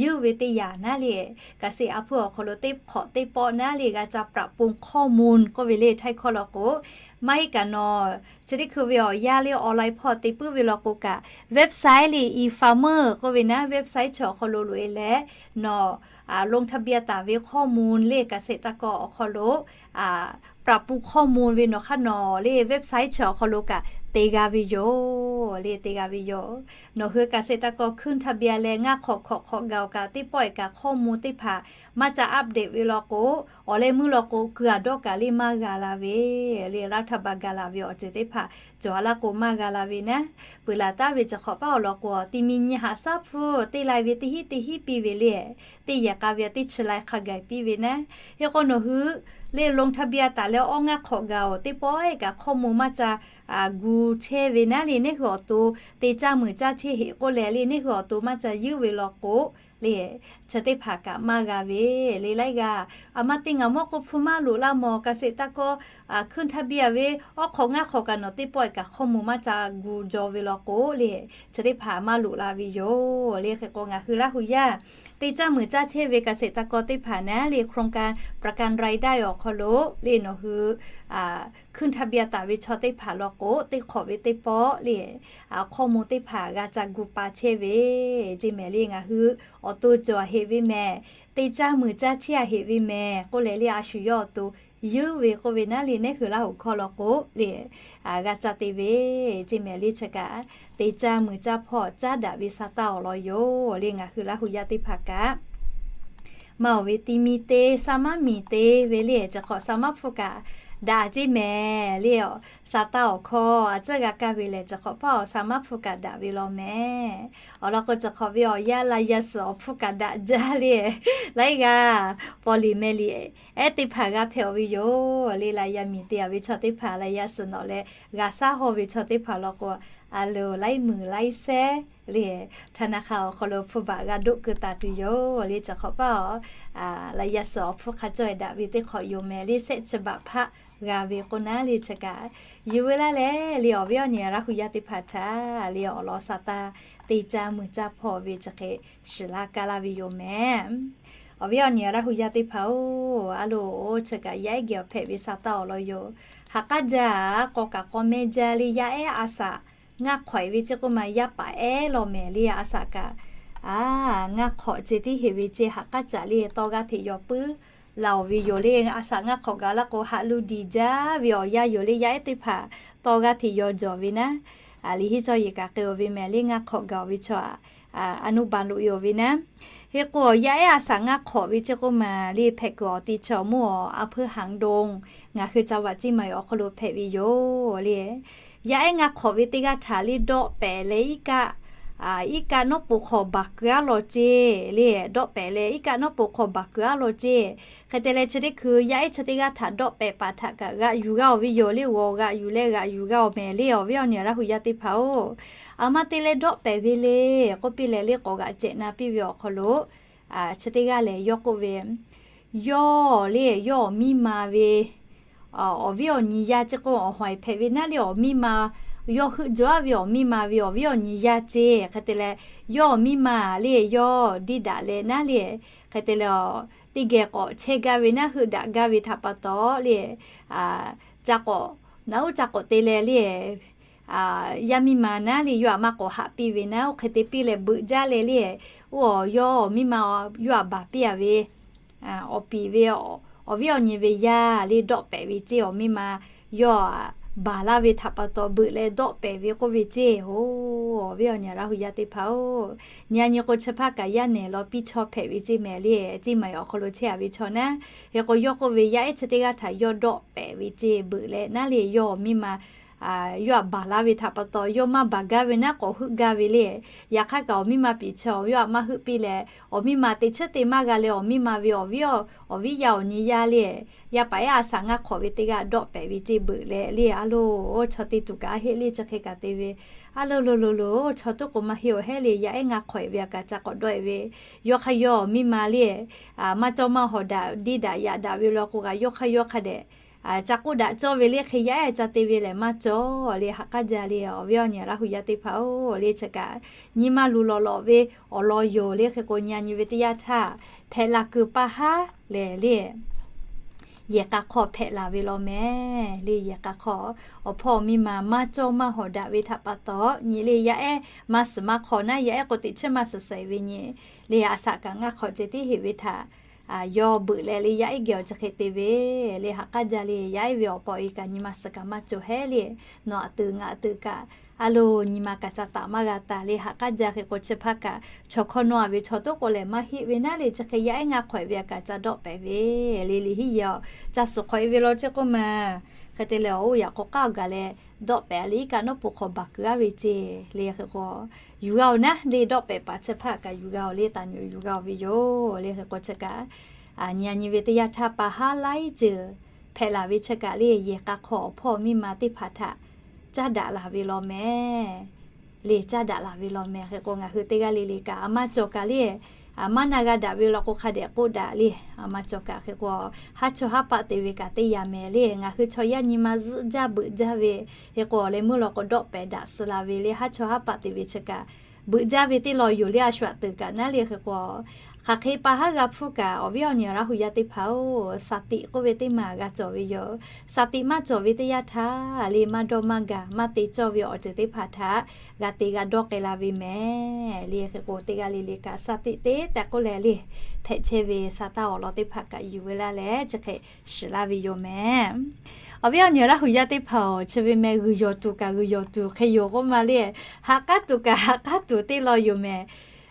yuˇ ve teˇ yanˇ naˉ le, เกษตร a hpuiˇ awˬ hk'aw lo teˇ hk'awꞈ teˇ pawˆ naˉ le g'a ca ปรับปรุงข้อมูล k'oˆ ve le, htaiˇ hkawˇ law k'o, maˇ heˆ kaꞈ nawˬ chi teˇ hkui ve awˬ yanˇ le online hpawˇ te puiˉ ve law k'o kaꞈ, website le eFarmer k'oˆ ve naˉ, website chi awˬ hk'aw lo loꞈ e leh nawˬ ลงทะเบียน taˍ ve ข้อมูล le เกษตรกร awˬ hk'aw lo ปรับปรุงข้อมูล ve nawˬ hk'aˇ nawˬ le website chi awˬ hk'aw lo kaꞈ te g'a ve yoˬ le, te g'a ve yoˬ. Nawˬ hui เกษตรกร ขึ้นทะเบียน leh ngaˇ hk'awꞈ hk'awꞈ hk'awꞈ gaˬ-oˬ kaꞈ, teˇ pawˆ-e kaꞈ hkawˇ mvuh teˇ hpaˍ maˇ ca update ve law k'o, awˬ leh meuˇ law k'o, keu a dawˇ kaꞈ le maˇ g'a la ve le, รัฐบาล gaˬ la ve awˬ ceuˬ teˇ hpaˍ cawˬ a laˇ k'o maˇ g'a la ve naˉ. Peuˬ laˬ taˍ ve caˬ hk'awꞈ paˆ awˬ lawn k'o, ti mi nyi haꞈ shaˉ hpfuhˇ teˇ lai ve teˇ hinˉ teˇ hinˉ piˇ ve le, teˇ yehˬ k'a ve teˇ chi lai hk'a gaˬ piˇ ve naˉ. Hk'e k'o, nawˬ hui le ลงทะเบียน taˍ leh awˇ ngaˇ hk'awꞈ gaˬ-oˬ, teˇ pawˆ-e kaꞈ hkawˇ mvuh maˇ ca gu chehˇ ve naˉ le, neˇ hui awˬ to te caˇ muiˬ caˇ chehˇ heꞈ k'oˆ leh le, neˇ hui awˬ to maˇ ca yuˇ ve law k'o le, chi teˇ hpaˍ kaꞈ maˇ g'a ve le. Laiˉ g'aˇ, a ma te ngaˬ mawˇ k'oˆ hpu maˇ loꞈ laˇ mawˬ, เกษตรกร ขึ้นทะเบียน ve awˇ hk'awꞈ ngaˇ hk'awꞈ kaꞈ nawˬ teˇ pawˆ-e kaꞈ hkawˇ mvuh maˇ ca gu jaw ve law k'o le, chi teˇ hpaˍ maˇ loꞈ la ve yoˬ le. Hk'e k'o, ngaˬ hui Laˇ huˍ yaˇ te caˇ muiˬ caˇ chehˇ ve เกษตรกร teˇ hpaˍ naˉ le โครงการประกันรายได้ awˬ hk'aw lo le nawˬ hui ขึ้นทะเบียน taˍ ve chaw teˇ hpaˍ law k'o, teˇ hk'awꞈ ve teˇ pawˆ le hkawˇ mvuh teˇ hpaˍ g'a ca gu pa chehˇ ve ceˇ mehˍ le. Ngaˬ hui awˬ to cawˬ a heꞈ ve mehˍ, te caˇ muiˬ caˇ chehˇ a heꞈ ve mehˍ k'oˆ leh le, a shu yawˇ awˬ to yuˇ ve k'oˆ ve naˉ le, neˇ hui Laˇ huˍ hkawˇ law k'o le g'a ca te ve ceˇ mehˍ le. Chi kaꞈ te caˇ muiˬ caˇ hpawˇ caˉ daꞈ ve sa taˇ awˬ lawn yoˬ le. Ngaˬ hui Laˇ huˍ yaˇ teˇ hpaˍ kaꞈ maˇ oˬ ve ti mi te, sa maˇ miˬ te ve le, caˬ hk'awꞈ sa maˇ hpfuhˇ kaꞈ daꞈ ceˇ mehˍ le. Sa taˇ awˬ hkawˇ a tcuhˉ g'a kaˇ ve lehˬ, caˬ hk'awꞈ paˇ awˬ sa maˇ hpfuhˇ kaꞈ daꞈ ve law mehˍ. Awˬ lawn k'o, caˬ hk'awꞈ ve awˬ yanˇ la yaˇ suhˍ awˬ hpfuhˇ kaꞈ daꞈ jaˇ le. Laiˉ g'aˇ, paw liꞈ meh liꞈ ehˉ teˇ hpaˍ g'a hpehꞈ-aˬ ve yoˬ le. La yaˇ miˬ te a ve chaw teˇ hpaˍ la yaˇ suhˍ nawꞈ leh g'a shaˉ haw ve chaw teˇ hpaˍ law k'o, a loˍ laiˉ muiˬ laiˉ sehˉ le, ธนาคาร awˬ hk'aw lo hpu baꞈ g'a doˆ keu taˍ tuˬ yoˬ le. Caˬ hk'awꞈ paˇ awˬ la yaˇ suhˍ awˬ hpfuhˇ hk'a cawˇ-e daꞈ ve teˇ hk'awꞈ yoˬ mehˍ le. Sehˆ chi baꞈ hpaˆ g'a ve k'o naˉ le, chi kaꞈ yuˬ ve laˇ leh le, awˬ viˉ awˬ nyi Laˇ huˍ yaˇ teˇ hpaˍ htaꞈ le awˬ lawn sa taˇ te caˇ muiˬ caˇ hpawˇ ve chi hk'e shiˍ laˇ kaˇ laˇ ve yoˬ mehˍ. Awˬ viˉ awˬ nyi Laˇ huˍ yaˇ teˇ hpaˍ-oˬ, a loˍ, chi kaꞈ yaˇ ehˉ geh awˬ hpehꞈ ve sa taˇ awˬ lawn yoˬ. Haꞈ k'aˉ jaˇ, k'aw kaꞈ k'aw mehˇ jaˇ le. Yaˇ ehˉ a shaꞈ ngaˇ hk'awꞈ-e ve ceˇ k'oˆ ma, yaˇ paˍ ehˉ law mehˍ le. A shaꞈ kaꞈ ngaˇ hk'awꞈ ceh tiˉ heꞈ ve ceˇ, haꞈ k'aˉ caꞈ le tawˇ g'aˇ hteꞈ yaw puiˉ laˬ-oˬ ve yoˬ le. A shaꞈ ngaˇ hk'awꞈ gaˬ laˇ k'o, haꞈ lu diˬ jaˇ ve awˬ yanˇ yoˬ le. Yaˇ ehˉ teˇ hpaˍ tawˇ g'aˇ hteꞈ yaw jawˬ ve naˉ, a liꞈ henˇ cawˇ yeˬ kaꞈ k'ai-oˬ ve mehˍ le. Ngaˇ hk'awꞈ gaˬ-oˬ ve chaw a, a nuˇ baˬ loꞈ-e-oˬ ve naˉ. Hk'e k'o, yaˇ ehˉ a shaꞈ ngaˇ hk'awꞈ ve ceˇ k'oˆ ma le, hpehꞈ kuiˬ awˬ ti chaw mvuhˇ awˬ a hpuiˇ haˍ dong, ngaˬ hui ca vaꞈ ciˇ ma awˬ hk'aw lo hpehꞈ ve yoˬ le. Yaˇ ehˉ ngaˇ hk'awꞈ ve teˇ g'aˇ htaꞈ le dawˆ pehˍ leh iˉ kaˆ iˉ kaˆ nawˉ po hk'aw baˬ kuiˬ aˉ law ceˇ le, dawˆ pehˍ leh iˉ kaˆ nawˉ po hk'aw baˬ kuiˬ aˉ law ceˇ. Hk'e te leh chi teˇ hkui yaˇ ehˉ chi teˇ g'aˇ htaꞈ dawˆ pehˍ paˍ htaꞈ kaꞈ g'aꞈ yuˬ g'a-oˬ ve yoˬ le, g'awˬ g'aꞈ yuˬ leh g'aꞈ yuˬ g'a-oˬ mehˍ le, awˬ viˉ awˬ nyi Laˇ hu yaˇ teˇ hpaˍ-oˬ. A ma te leh dawˆ pehˍ ve le k'oˆ piˇ leh le k'awꞈ g'aꞈ cehˬ na piˇ ve awˬ hk'aw lo chi teˇ g'aˇ lehˬ yawˇ k'oˆ ve, yawˇ le, yawˇ awˬ miˇ ma ve awˬ viˉ awˬ nyi yaˇ ceˇ k'o, awˬ hawˍ-e hpehꞈ ve naˉ le awˬ miˇ ma, yawˇ heuˆ jaw-aˉ ve awˬ miˇ ma ve awˬ viˉ awˬ nyi yaˇ ceˇ. Hk'e te leh yawˇ awˬ miˇ ma le, yawˇ diˇ daꞈ leh naˉ le, hk'e te leh teˇ geh k'awꞈ chehˇ gaˇ ve naˉ, heuˆ daꞈ gaˇ ve htaꞈ pa taw le, ca k'awꞈ, naˉ uˉ ca k'awꞈ te leh le, yaˇ miˇ ma naˉ le yawˇ htaꞈ maˇ k'awꞈ haꞈ piˇ ve naˉ, oˇ hk'e te piˇ leh beuꞈ jaˇ leh le, oˇ yawˇ awˬ miˇ ma yawˇ htaꞈ baˬ piˇ-a ve awˬ piˍ ve awˬ viˉ awˬ nyi ve yaˇ le dawˆ pehˍ ve ceˇ. Awˬ miˇ ma yawˇ htaꞈ baˬ laˇ ve htaꞈ pa taw beuꞈ leh dawˆ pehˍ ve k'oˆ ve ceˇ. Oˬ, awˬ viˉ awˬ nyi Laˇ hu yaˇ teˇ hpaˍ-oˬ, nyi a nyi k'o chi hpaˇ kaꞈ yaˇ nehˬ law piˇ chaw hpehꞈ ve ceˇ mehˍ le, ceˇ maˬ awˬ hk'aw lo chehˇ-a ve chaw naˉ. Hk'e k'o yawˇ k'oˆ ve, yaˇ ehˉ chi teˇ g'aˇ htaꞈ yawˇ dawˆ pehˍ ve ceˇ, beuꞈ leh naˉ le yawˇ awˬ miˇ ma yawˇ htaꞈ baˬ laˇ ve htaꞈ pa taw yawˇ maˇ baˬ gaˇ ve naˉ, k'awꞈ heuˆ gaˇ ve le. Yaꞈ hk'aˇ kaꞈ awˬ miˇ ma piˍ chi yawˇ htaꞈ maˇ heuˆ piˇ leh, awˬ miˇ ma teꞈ chiˉ te maˇ g'a leh awˬ miˇ ma ve awˬ viˉ awˬ viˉ yaˇ awˬ nyi yaˇ le, yaˇ paˍ ehˉ a shaꞈ ngaˇ hk'awꞈ ve teˇ g'aˇ dawˆ pehˍ ve ceˇ, beuꞈ leh le. A loˬ, chaw te tuˬ kaꞈ a heˆ le, chi hk'e kaꞈ te ve. A loˬ loˬ loˬ loˬ, chaw toˉ k'o maˇ heˆ-oˬ hehˉ le, yaˇ ehˉ ngaˇ hk'awꞈ-e ve a kaꞈ ca k'awꞈ dawˆ-e ve. Yawˇ hk'aˇ yawˇ awˬ miˇ ma le maˇ cawˇ maˇ hawˍ daꞈ, diˇ daꞈ yaꞈ daꞈ ve law k'o kaꞈ yawˇ hk'aˇ yawˇ hk'a dehꞈ ca k'oˆ daꞈ cawˇ ve le, hk'e yaˇ ehˉ ca te ve lehˬ maˇ cawˇ le. Ha k'aˉ jaˇ le, awˬ viˉ awˬ nyi Laˇ hu yaˇ teˇ hpaˍ-oˬ, le chi kaꞈ nyi ma luˬ lawꞈ lawꞈ ve awˬ lawn yoˬ le. Hk'e k'o nyi a nyi ve teˇ yanˇ htaˇ hpehꞈ laˬ kuiˬ pa haˉ lehˬ le, yehˬ k'a hk'aw hpehꞈ laˬ ve law mehˍ le. Yehˬ k'a hk'aw awˬ hpawˇ awˬ miˇ ma maˇ cawˇ maˇ hawˍ daꞈ ve htaꞈ pa taw nyi le, yaˇ ehˉ maˇ suhˍ maˇ hk'aw naˉ, yaˇ ehˉ k'o teꞈ chiˉ maˇ suhˍ suhˍ ve nyi le, a shaꞈ kaꞈ ngaˇ hk'awꞈ ceh tiˉ heˆ ve htaꞈ yawˇ beuꞈ leh le, yaˇ ehˉ geh awˬ chi hk'e te ve le. Ha k'aˉ jaˇ le, yaˇ ehˉ ve awˬ pa awˬ e kaꞈ nyi ma suhˍ kaꞈ maˇ cawˬ hehˉ le. Nawˬ aꞈ tuˬ ngaˬ aꞈ tuˬ kaꞈ a loˬ nyi ma kaꞈ ca taˍ maˇ g'a taˍ le. Ha k'aˉ jaˇ. Hk'e k'o chi hpaˇ kaꞈ chaw hkawˇ nawˇ-a ve chaw toˉ k'o lehˬ maˇ heˆ ve naˉ le, chi hk'e yaˇ ehˉ ngaˇ hk'awꞈ-e ve a kaꞈ ca dawˆ pehˍ ve le. Liꞈ hiˉ yehˬ-oˬ, ca suhˍ hk'awꞈ-e ve law ceˇ k'oˆ ma. Hk'e te leh oˇ yaꞈ k'aw k'aˉ-oˬ gaˬ leh dawˆ pehˍ le, iˉ kaˆ nawˉ po hk'aw baˬ kuiˬ aˉ ve ceˇ le. Hk'e k'o yuˬ g'a-oˬ naˉ le, dawˆ pehˍ paˍ chi hpaˇ kaꞈ yuˬ g'a-oˬ le, taˍ nyi yuˬ g'a-oˬ ve yoˬ le. Hk'e k'o chi kaꞈ nyi a nyi ve teˇ yanˇ htaˇ pa haˉ laiˉ ceuˬ hpehꞈ laˬ ve chi kaꞈ le, yehˬ k'a hk'aw awˬ hpawˇ miˇ ma teˇ hpaˍ htaꞈ caˇ daꞈ laˬ ve law mehˍ le, caˇ daꞈ laˬ ve law mehˍ. Hk'e k'o ngaˬ hui teˇ g'aˇ le le kaꞈ a maˇ cawˬ kaꞈ le, a maˇ na g'a daꞈ ve law k'o hk'a dehꞈ k'oˆ daꞈ le. A maˇ cawˬ kaꞈ hk'e k'o haˉ chawˇ haˉ paˆ te ve kaꞈ teˇ yanˇ mehˍ le. Ngaˬ hui chaw yaˇ nyi ma zuhˆ jaˇ beuꞈ jaˇ ve, hk'e k'o awˬ leh meuˇ law k'o dawˆ pehˍ daꞈ suh la ve le, haˉ chawˇ haˉ paˆ te ve chi kaꞈ beuꞈ jaˇ ve teˇ law yoˬ le. A shu aꞈ teꞈ kaꞈ naˉ le. Hk'e k'o hk'aˬ hk'e pa haˉ g'a hpuˇ kaꞈ awˬ viˉ awˬ nyi Laˇ hu yaˇ teˇ hpaˍ-oˬ, saˍ tiꞈ k'oˆ ve teˇ maˬ g'a cawˬ ve yoˬ. Saˍ tiꞈ maˇ cawˬ ve teˇ yanˇ htaˇ le, maˇ dawˇ maˇ gaˬ maˇ te cawˇ ve awˬ ceuˬ teˇ hpaˍ htaꞈ g'a te g'a dawˇ k'ai la ve mehˍ le. Hk'e k'o teˇ g'aˇ le le kaꞈ saˍ tiꞈ te tehꞈ k'oˆ leh le, hpehꞈ chehˇ ve sa taˇ awˬ lawn teˇ hpaˍ kaꞈ yuˬ ve laˇ leh chi hk'e shiˍ laˇ ve yoˬ mehˍ. Awˬ viˉ awˬ nyi Laˇ hu yaˇ teˇ hpaˍ-oˬ, chi ve meh g'uiˬ yawˬ tuˬ kaꞈ g'uiˬ yawˬ tuˬ hk'e yoˬ k'oˆ ma le, ha k'aˉ tuˬ kaꞈ ha k'aˉ tuˬ teˇ law yoˬ mehˍ.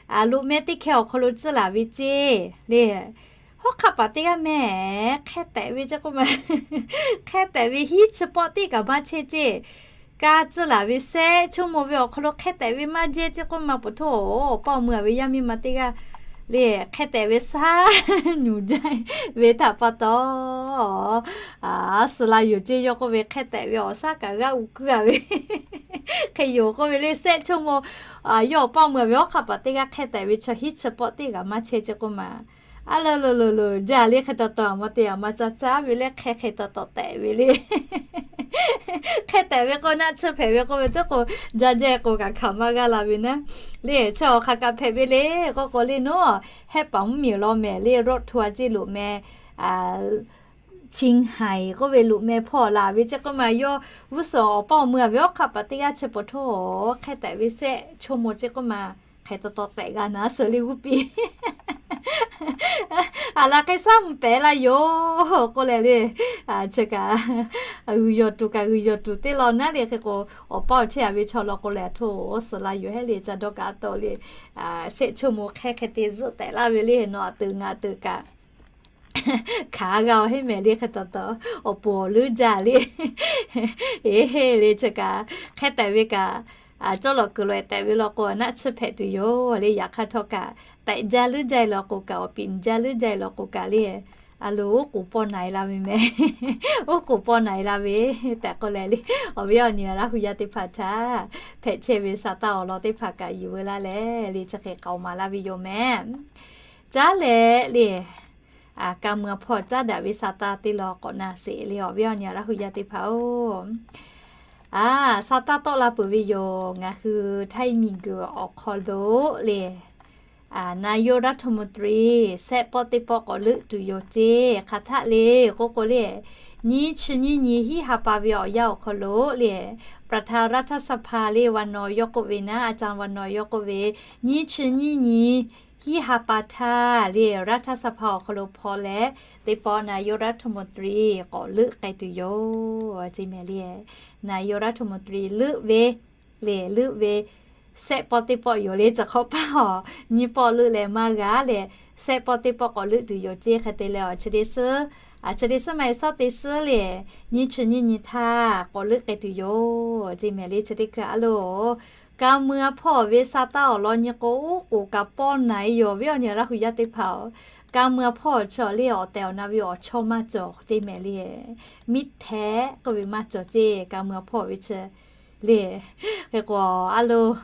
Loꞈ meh teˇ hkeh awˬ hk'aw lo tcuhˉ laˬ ve ceˇ le, hawˉ hk'aˆ paˍ teˇ g'aˇ mehˍ hk'e tehꞈ ve ceˇ k'oˆ ma, hk'e tehꞈ ve hiˉ chi pawˆ teˇ kaꞈ maˇ chehˇ ceˇ. Ka tcuhˉ laˬ ve shehˆ chaw mawˬ ve awˬ hk'aw lo hk'e tehꞈ ve maˇ jehˇ ceˇ k'oˆ ma, peuˬ htoˇ awˬ pa awˬ meuˇ a ve yaˇ miˇ ma teˇ g'aˇ le, hk'e tehꞈ ve shaˉ nyuˬ jaˇ ve htaꞈ pa taw, a suh la yoˬ ceˇ. Yawˇ k'oˆ ve hk'e tehꞈ ve awˬ shaˉ kaꞈ g'aˇ uiˍ kuiˇ a ve hk'e yoˬ k'oˆ ve le. Shehˆ chaw mawˬ yawˇ awˬ pa awˬ meuˇ a ve hawˉ hk'aˆ paˍ teˇ g'aˇ hk'e tehꞈ ve chaw hiˉ chi pawˆ teˇ g'aˇ maˇ chehˇ ceˇ k'oˆ ma. A loˬ loˬ loˬ loˬ jaˇ le. Hk'e taw taw a ma te a ma ca caˉ ve le, hk'e hk'e taw taw tehꞈ ve le. Hk'e tehꞈ ve k'o naˆ tsuhˇ hpehꞈ ve k'oˆ ve teˇ k'o, jaˇ jehˇ k'o kaꞈ hk'aˬ maˇ g'aˇ la ve naˉ le. Chi awˬ hk'aˬ kaꞈ hpehꞈ ve le k'oˆ k'o le, nawˬ hehˆ paˍ mvuhˇmiˬ law mehˍ le, road tour a ceˇ loꞈ meh Qinghai k'oˆ ve loꞈ meh hpawˇ laˬ ve ceˇ k'oˆ ma. Yawˇ g'uˇ suhˍ awˬ pa awˬ meuˇ a ve hawˉ hk'aˆ paˍ teˇ g'aˇ chi peuˬ htoˇ hk'e tehꞈ ve shehˆ chaw mawˬ ceˇ k'oˆ ma. Hk'e taw taw tehꞈ g'a naˉ suhˍ le g'uˇ piˇ. A laˬ hk'e shaˉ mvuh pehˍ la yoˬ k'oˆ leh le. Chi kaꞈ g'uiˬ yawˬ tuˬ kaꞈ g'uiˬ yawˬ tuˬ teˇ law naˉ le. Hk'e k'o awˬ pa awˬ chehˇ a ve chaw law k'o lehˬ, htoˇ suhˍ la yoˬ hehˉ le, ca dawˇ kaꞈ tawˆ le. Shehˆ chaw mawˬ hk'e hk'e te zuhˆ tehꞈ laˇ ve le, nawˬ aꞈ tuˬ ngaˬ tuˬ kaꞈ hkanˍ g'a-oˬ heˆ mehˍ le. Hk'e taw taw awˬ pon awˬ leuˉ jaˇ le. Eˬ heˆ le, chi kaꞈ hk'e tehꞈ ve kaꞈ Cawˇ lawˬ kuiˬ lawˬ-e tehꞈ ve law k'o, naˆ tsuhˇ hpehꞈ tuˬ yoˬ le. Yaꞈ hk'aˇ htawˇ kaꞈ, tehꞈ jaˇ leuˉ jaˇ-e law k'o kaꞈ, awˬ piˍ jaˇ leuˉ jaˇ-e law k'o kaꞈ le, a loˍ oˉ k'oˍ pawˆ na-e la ve meh. Oˉ k'oˍ pawˆ na-e la ve tehꞈ k'oˆ leh le, awˬ viˉ awˬ nyi Laˇ hu yaˇ teˇ hpaˍ htaꞈ hpehꞈ chehˇ ve sa taˇ awˬ lawn teˇ hpaˍ kaꞈ yuˬ veu laˇ leh le, chi hk'e k'aoˍ maˍ laˇ ve yoˬ meh. Caˉ leh le, ka mui a hpawˇ caˉ daꞈ ve sa taˇ teˇ lawn k'awꞈ na sheˍ le, awˬ viˉ awˬ nyi Laˇ hu yaˇ teˇ hpaˍ-oˬ. Sa taˇ tawˆ la peuˬ ve yoˬ. Ngaˬ hui htaiˇ miˬguiˬ awˬ hk'aw lo le, นายกรัฐมนตรี sehˆ pawˆ teˇ pawˆ k'awꞈ leuˆ tuˬ yoˬ ceˇ. Hk'aˬ htaˆ le k'oˆ k'o le, nyiˇ chi nyiˇ nyi hiˉ ha pa ve awˬ yanˇ awˬ hk'aw lo le, ประธานรัฐสภา le, วันนอร์ yawˇ k'oˆ ve naˉ, อาจารย์ วันนอร์ yawˇ k'oˆ ve, nyiˇ chi nyiˇ nyi hiˉ ha pa htaˇ le, รัฐสภา awˬ hk'aw lo hpaw leh, teˇ pawˆ นายกรัฐมนตรี k'awꞈ leuˆ k'ai tuˬ yoˬ ceˇ meh le. นายกรัฐมนตรี leuˆ ve le, leuˆ ve sehˆ pawˆ teˇ pawˆ yoˬ le. Chi hk'awꞈ paˇ awˬ nyiˇ pawˆ leuˆ leh maˇ g'a leh, sehˆ pawˆ teˇ pawˆ k'awꞈ leuˆ tuˬ yoˬ ceˇ. Hk'e te leh awˬ chi teˇ suhˉ, chi teˇ suhˉ maˇ heˆ, suhˉ teˇ suhˉ le, nyiˇ chi nyiˇ nyi htaˇ k'awꞈ leuˆ k'ai tuˬ yoˬ ceˇ meh le. Chi teˇ hkui a loˍ, ka mui a hpawˇ ve sa taˇ awˬ lawn nyi k'o, oˉ k'oˍ kaꞈ pawˆ na-e yoˬ, awˬ viˉ awˬ nyi Laˇ hu yaˇ teˇ hpaˍ-oˬ. Ka mui a hpawˇ chi le, awˬ tehˬ awˬ na ve awˬ chawˇ maˇ cawˬ ceˇ meh le. Miˇ htehꞈ k'oˆ ve maˇ cawˬ ceˇ, ka mui a hpawˇ ve chi le. Hk'e k'o a loˍ,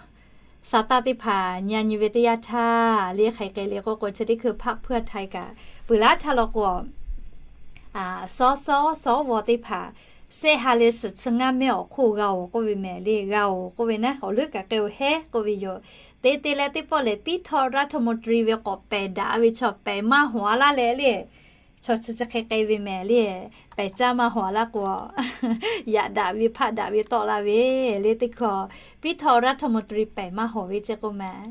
sa taˇ teˇ hpaˍ nyi a nyi ve teˇ yanˇ htaˇ le, hk'aˬ hk'e le k'oˆ k'o, chi teˇ hkui พรรคเพื่อไทย kaꞈ peuˬ laˇ htaˇ law k'o, สส สว teˇ hpaˍ sehˆ ha leh suhˍ chi ngaˇ mehˆ awˬ hk'oˆ g'a-oˬ k'oˆ ve meh le, g'a-oˬ k'oˆ ve naˉ, awˬ leuˉ kaꞈ k'ai-oˬ hehˉ k'oˆ ve yoˬ. Te te leh teˇ pawˆ lehˬ, พิธรรมรัฐมนตรี ve k'awꞈ pehˬ daꞈ ve chaw pehˬ maˇ hawˍ-a laˇ leh le, chaw chi chi hk'e k'ai ve meh le, pehˬ caˇ maˇ hawˍ-a laˇ k'o, yaꞈ daꞈ ve hpaˆ daꞈ ve tawˆ la ve le teˇ hkui, พิธรรมรัฐมนตรี pehˬ maˇ hawˍ ve ceˇ k'oˆ meh.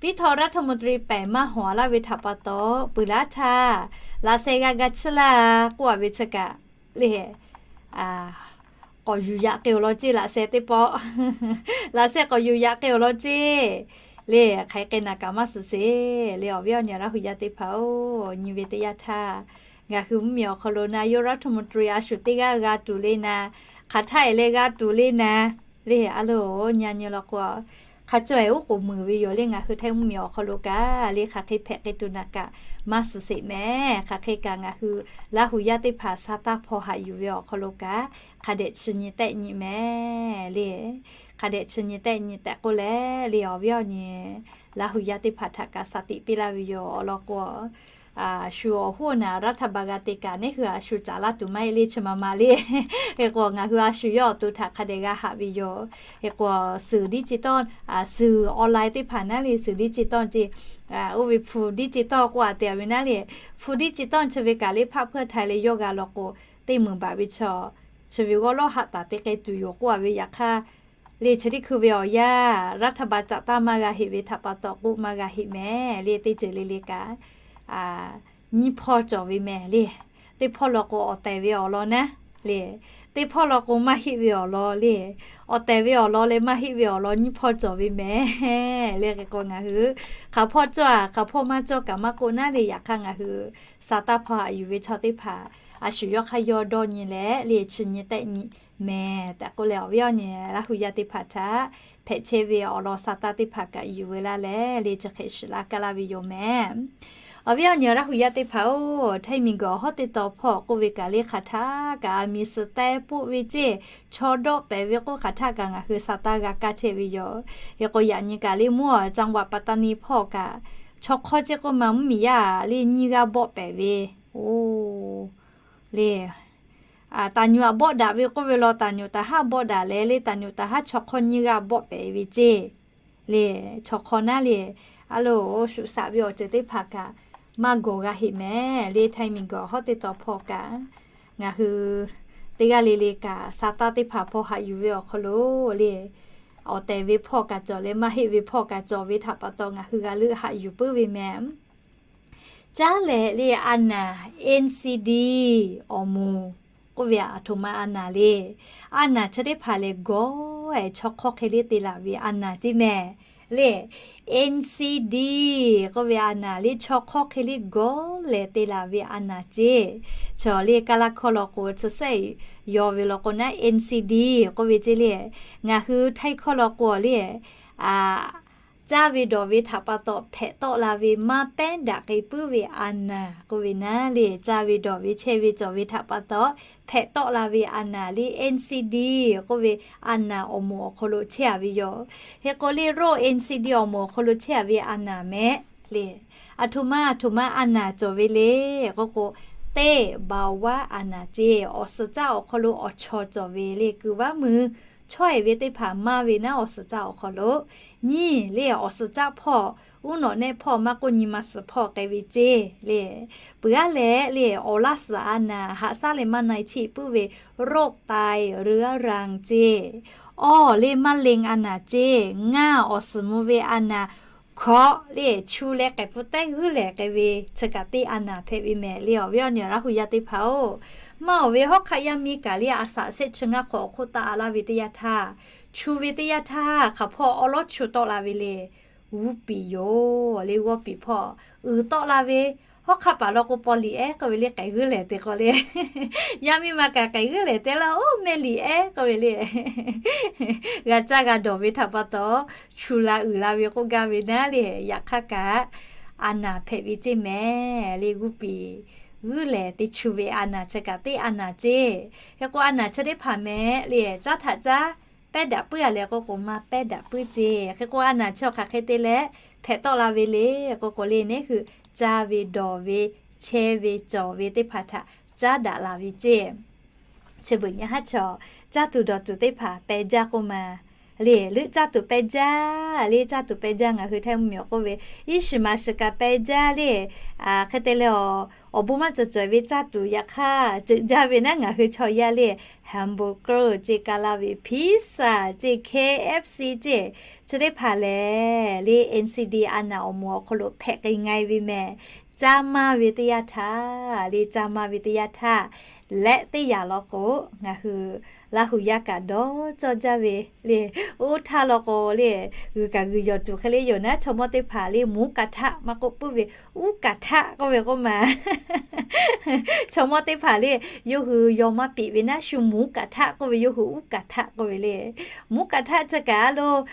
พิธรรมรัฐมนตรี pehˬ maˇ hawˍ-a laˇ ve htaꞈ pa taw, peuˬ laˇ htaˇ laꞈ sheh g'a ga chiˇ laˇ k'oˆ-a ve chi kaꞈ le, k'awꞈ yuˬ yaꞈ k'ai-oˬ law ceˇ, laꞈ sheh teˇ pawˆ, laꞈ sheh k'awꞈ yuˬ yaꞈ k'ai-oˬ law ceˇ le. Hk'aˬ hk'e k'ai naˍ kaꞈ maˇ suhˍ sheˍ le, awˬ viˉ awˬ nyi Laˇ hu yaˇ teˇ hpaˍ-oˬ, nyi ve teˇ yanˇ htaˇ, ngaˬ hui mvuhˇmiˬ awˬ hk'aw lo นายกรัฐมนตรี a shu teˇ g'aˇ g'a tuˬ le naˍ, hk'aˬ htaˆ-e leh g'a tuˬ le naˍ le, a loˍ nyi a nyi law k'o, hk'a cawˬ-e oˉ k'oˍ muiˬ ve yoˬ le. Ngaˬ hui htaiˇ mvuhˇmiˬ awˬ hk'aw lo kaꞈ le, hk'aˬ hk'e hpehꞈ k'ai tuˬ naˍ kaꞈ maˇ suhˍ sheˍ meh. Hk'aˬ hk'e kaꞈ ngaˬ hui Laˇ hu yaˇ teˇ hpaˍ sa taˇ hpaw haꞈ yuˬ ve awˬ hk'aw lo kaꞈ, hk'a dehꞈ chi nyi tehˆ nyi meh le. Hk'a dehꞈ chi nyi tehˆ nyi tehꞈ k'oˆ leh le, awˬ viˉ awˬ nyi Laˇ hu yaˇ teˇ hpaˍ htaꞈ kaꞈ sa tiꞈ piˇ laˇ ve yoˬ. Awˬ lawn k'o, a shu awˬ hoˉ naˍ รัฐบาล g'a te kaꞈ, neˇ hui a shu caˍ laˇ tuˬ maˇ heˆ le, chi ma ma le. Hk'e k'o ngaˬ hui a shu yawˇ awˬ to htaꞈ hk'a dehꞈ g'a haꞈ ve yoˬ. Hk'e k'o, suhˍ digital, suhˍ online teˇ hpaˍ naˉ le, suhˍ digital ceˇ, oˇ ve hpu digital k'oˆ-a te-a ve naˉ le, hpu digital chi ve kaꞈ le, พรรคเพื่อไทย leh yawˇ g'a law k'o, teˇ meunˍ baˬ ve chaw chi ve g'awˇ lawˇ haꞈ taˍ te k'ai tuˬ yoˬ k'oˆ-a ve. Yaꞈ hk'aˇ le, chi teˇ hkui ve awˬ yanˇ รัฐบาล caꞈ taˇ maˇ g'a heꞈ ve htaꞈ pa taw k'oˆ maˇ g'a heꞈ meh le, teˇ ceuˬ le le kaꞈ nyiˇ hpawˇ cawˬ ve meh le. Teˇ hpawˇ law k'o awˬ tehˬ ve awˬ lawn naˉ le, teˇ hpawˇ law k'o maˇ heˆ ve awˬ lawn le. Awˬ tehˬ ve awˬ lawn leh maˇ heˆ ve awˬ lawn nyiˇ hpawˇ cawˬ ve meh le. Hk'e k'o ngaˬ hui hk'aˬ hpawˇ cawˇ-a, hk'aˬ hpawˇ maˇ cawˇ kaꞈ maˇ k'oˆ naˉ le, yaꞈ hk'aˇ ngaˬ hui sa taˇ hpaw haꞈ yuˬ ve chaw teˇ hpaˍ a shu yawˇ hk'aˇ yawˇ dawˇ nyi leh le, chi nyi tehˆ nyi meh tehꞈ k'oˆ leh, awˬ viˉ awˬ nyi Laˇ hu yaˇ teˇ hpaˍ htaꞈ hpehꞈ chehˇ ve awˬ lawn sa taˇ teˇ hpaˍ kaꞈ yuˬ ve laˇ leh le, chi hk'e shiˍ laˇ kaˇ laˇ ve yoˬ meh. Awˬ viˉ awˬ nyi Laˇ hu yaˇ teˇ hpaˍ-oˬ, htaiˇ miˬguiˬ awˬ hawˉ teˇ taw hpawˇ k'oˆ ve kaꞈ le, hk'aˬ htaˆ kaꞈ a miˬ suhˍ teh poˆ ve ceˇ, chaw dawˆ pehˍ ve k'oˆ, hk'aˬ htaˆ kaꞈ ngaˬ hui sa taˇ g'a kaˇ chehˇ ve yoˬ. Hk'e k'o yaꞈ nyi kaꞈ le, mvuhˇ awˬ จังหวัดปัตตานี hpawˇ kaꞈ chaw hk'awˇ ceˇ k'oˆ ma, mvuhˇmiˬ yaˇ le nyiˇ g'aˇ bawˆ pehˍ ve, oˇ le, taˍ nyuꞈ aꞈ bawˆ daꞈ ve k'oˆ ve law, taˍ nyuꞈ taˍ haˉ bawˆ daꞈ leh le, taˍ nyuꞈ taˍ haˉ chaw hk'awˇ nyiˇ g'aˇ bawˆ pehˍ ve ceˇ le. Chaw hk'awˇ naˉ le, a loˍ shuˍ shaꞈ ve awˬ ceuˬ teˇ hpaˍ kaꞈ maˇ gawˬ g'a heꞈ meh le. Htaiˇ miˬguiˬ awˬ hawˉ teˇ taw hpawˇ kaꞈ ngaˬ hui teˇ g'aˇ le le kaꞈ sa taˇ teˇ hpaˍ hpaw haꞈ yuˬ ve awˬ hk'aw lo le, awˬ tehˬ ve hpawˇ kaꞈ cawˬ leh maˇ heˆ ve hpawˇ kaꞈ cawˬ ve htaꞈ pa taw ngaˬ hui g'a leuˆ haꞈ yuˬ puiˉ ve meh. Caˉ lehˬ le, a naˍ NCD awˬ moˍ k'oˆ ve aˬ htoꞈ ma a naˍ le. A naˍ chi teˇ hpaˍ lehˬ gawˬ-ehˍ chaw hk'awˇ hk'e le te laˬ ve a naˍ ceˇ meh le, N C D k'oˆ ve a naˍ le chaw hk'awˇ hk'e le gawˇ lehˬ te laˬ ve a naˍ ceˇ. Chaw le Kaˇlaˇ hkawˇ law k'o, chi sehˆ yaw ve law k'o naˉ N C D k'oˆ ve ceˇ le. Ngaˬ hui Htaiˇ hkawˇ law k'o le, caˇ ve dawˬ ve htaꞈ pa taw hpehꞈ tawˆ la ve maˇ pehˉ daꞈ k'ai puiˉ ve a naˍ k'oˆ ve naˉ le, caˇ ve dawˬ ve chehˇ ve cawˬ ve htaꞈ pa taw hpehꞈ tawˆ la ve a naˍ le N C D k'oˆ ve a naˍ awˬ moˍ awˬ hk'aw lo chehˇ a ve yoˬ. Hk'e k'o le roˆ N C D awˬ moˍ awˬ hk'aw lo chehˇ a ve a naˍ mehˍ le. Aˬ htoꞈ ma aˬ htoꞈ ma a naˍ cawˬ ve le k'oˆ k'o, teˇ baˬ vaˇ a naˍ ceˇ, awˬ suhˍ caˆ awˬ hk'aw lo awˬ chaw cawˬ ve le, kuiˬ vaˇ mui chaweh ve teˇ hpaˍ maˇ ve naˉ awˬ suhˍ caˆ awˬ hk'aw lo. Nyiˇ le awˬ suhˍ caˆ hpawˇ, uˉ nawꞈ nehˆ hpawˇ maˇ k'oˆ nyi ma suhˍ hpawˇ k'ai ve ceˇ le. Peuˬ aˉ leh le awˬ laˇ suhˍ a naˍ haꞈ shaˉ leh maˇ na-e chiˆ puiˉ ve roˆ tai reuˉ aˉ ranˍ ceˇ. Awˬ le maˇ le a naˍ ceˇ, ngaˇ awˬ suhˍ mvuh ve a naˍ hkawꞈ le chu leh k'ehˬ pfuhˇ tehˉ g'uiˇ lehˬ k'ai ve chi kaꞈ teˇ a naˍ hpehꞈ ve mehˍ le. Awˬ viˉ awˬ nyi Laˇ hu yaˇ teˇ hpaˍ-oˬ, maˇ awˬ ve hawˉ hk'aˆ yaˇ miˇ kaꞈ le a shaꞈ shehˆ chi ngaˇ hk'awꞈ awˬ hk'oˆ taˆ a laˇ ve teˇ yanˇ htaˇ, chu ve teˇ yanˇ htaˇ hk'aˬ hpawˇ awˉ lawˉ chu tawˆ la ve le. G'uˇ piˍ yoˬ le, g'awˇ piˍ hpawˇ uiˍ tawˆ la ve, hawˉ hk'aˆ paˍ law k'o paw liꞈ ehˉ k'oˆ ve le k'ehˬ g'uiˇ lehˬ te k'o le. Yaˇ miˇ ma kaꞈ k'ehˬ g'uiˇ lehˬ te laˇ-oˬ mehˆ liꞈ ehˉ k'oˆ ve le. G'a caˇ g'a dawˬ ve htaꞈ pa taw, chu la uiˍ la ve k'oˆ gaˇ ve naˉ le, yaꞈ hk'aˇ kaꞈ a naˍ hpehꞈ ve ceˇ mehˍ le. G'uˇ piˍ g'uiˇ lehˬ te chu ve a naˍ chi kaꞈ teˇ a naˍ ceˇ. Hk'e k'o a naˍ chi teˇ hpaˍ mehˍ le, caˉ htaꞈ caˉ pehˉ daꞈ puiˉ a leh k'oˆ k'o maˇ pehˉ daꞈ puiˉ ceˇ. Hk'e k'o a naˍ chi awˬ hk'aˬ hk'e te leh hpehꞈ tawˆ la ve le k'oˆ k'o le, neˉ hui caˇ ve dawˬ ve chehˇ ve cawˬ ve teˇ hpaˍ htaꞈ caˉ daꞈ la ve ceˇ. Chi beuꞈ nyi haˉ chaw caˇ tuˬ dawˬ tuˬ teˇ hpaˍ peh jaˇ k'oˆ ma le, leuˆ caˇ tuˬ peh jaˇ le, caˇ tuˬ peh jaˇ ngaˬ hui Htaiˇ mvuhˇ miˬ k'oˆ ve, iˉ shiˍ maˍ shiˍ kaꞈ peh jaˇ le. Hk'e te leh awˬ bon maˇ cawˬ cawˬ ve caˇ tuˬ yaꞈ hk'aˇ ceuꞈ jaˇ ve naˉ ngaˬ hui chaw yaˇ le, hamburger ceˇ, ka laˇ ve pizza ceˇ, K F C ceˇ, chi teˇ hpaˍ lehˬ le N C D a naˍ awˬ moˍ awˬ hk'aw lo hpehꞈ k'ai nga-e ve mehˍ. Caˇ maˇ ve teˇ yanˇ htaˇ le, caˇ maˇ ve teˇ yanˇ htaˇ lehˆ teˇ yanˇ law k'o, ngaˬ hui Laˇ hu yaˇ kaꞈ dawˇ cawˇ jaˇ ve le. Oˇ htaˇ law k'o le, g'uiˬ kaꞈ g'uiˬ yawˬ tuˬ hk'e le yoˬ naˉ, chaw mawˇ teˇ hpaˍ le mvuhˇ kaˍ htaˆ maˇ k'oˆ puiˉ ve, uˉ kaˍ htaˆ k'oˆ ve k'oˆ ma. Chaw mawˇ teˇ hpaˍ le, yawˇ hui yaw maˇ piꞈ ve naˉ shu mvuhˇ kaˍ htaˆ k'oˆ ve, yawˇ hui uˉ kaˍ htaˆ k'oˆ ve le. Mvuhˇ kaˍ htaˆ chi kaꞈ a lo,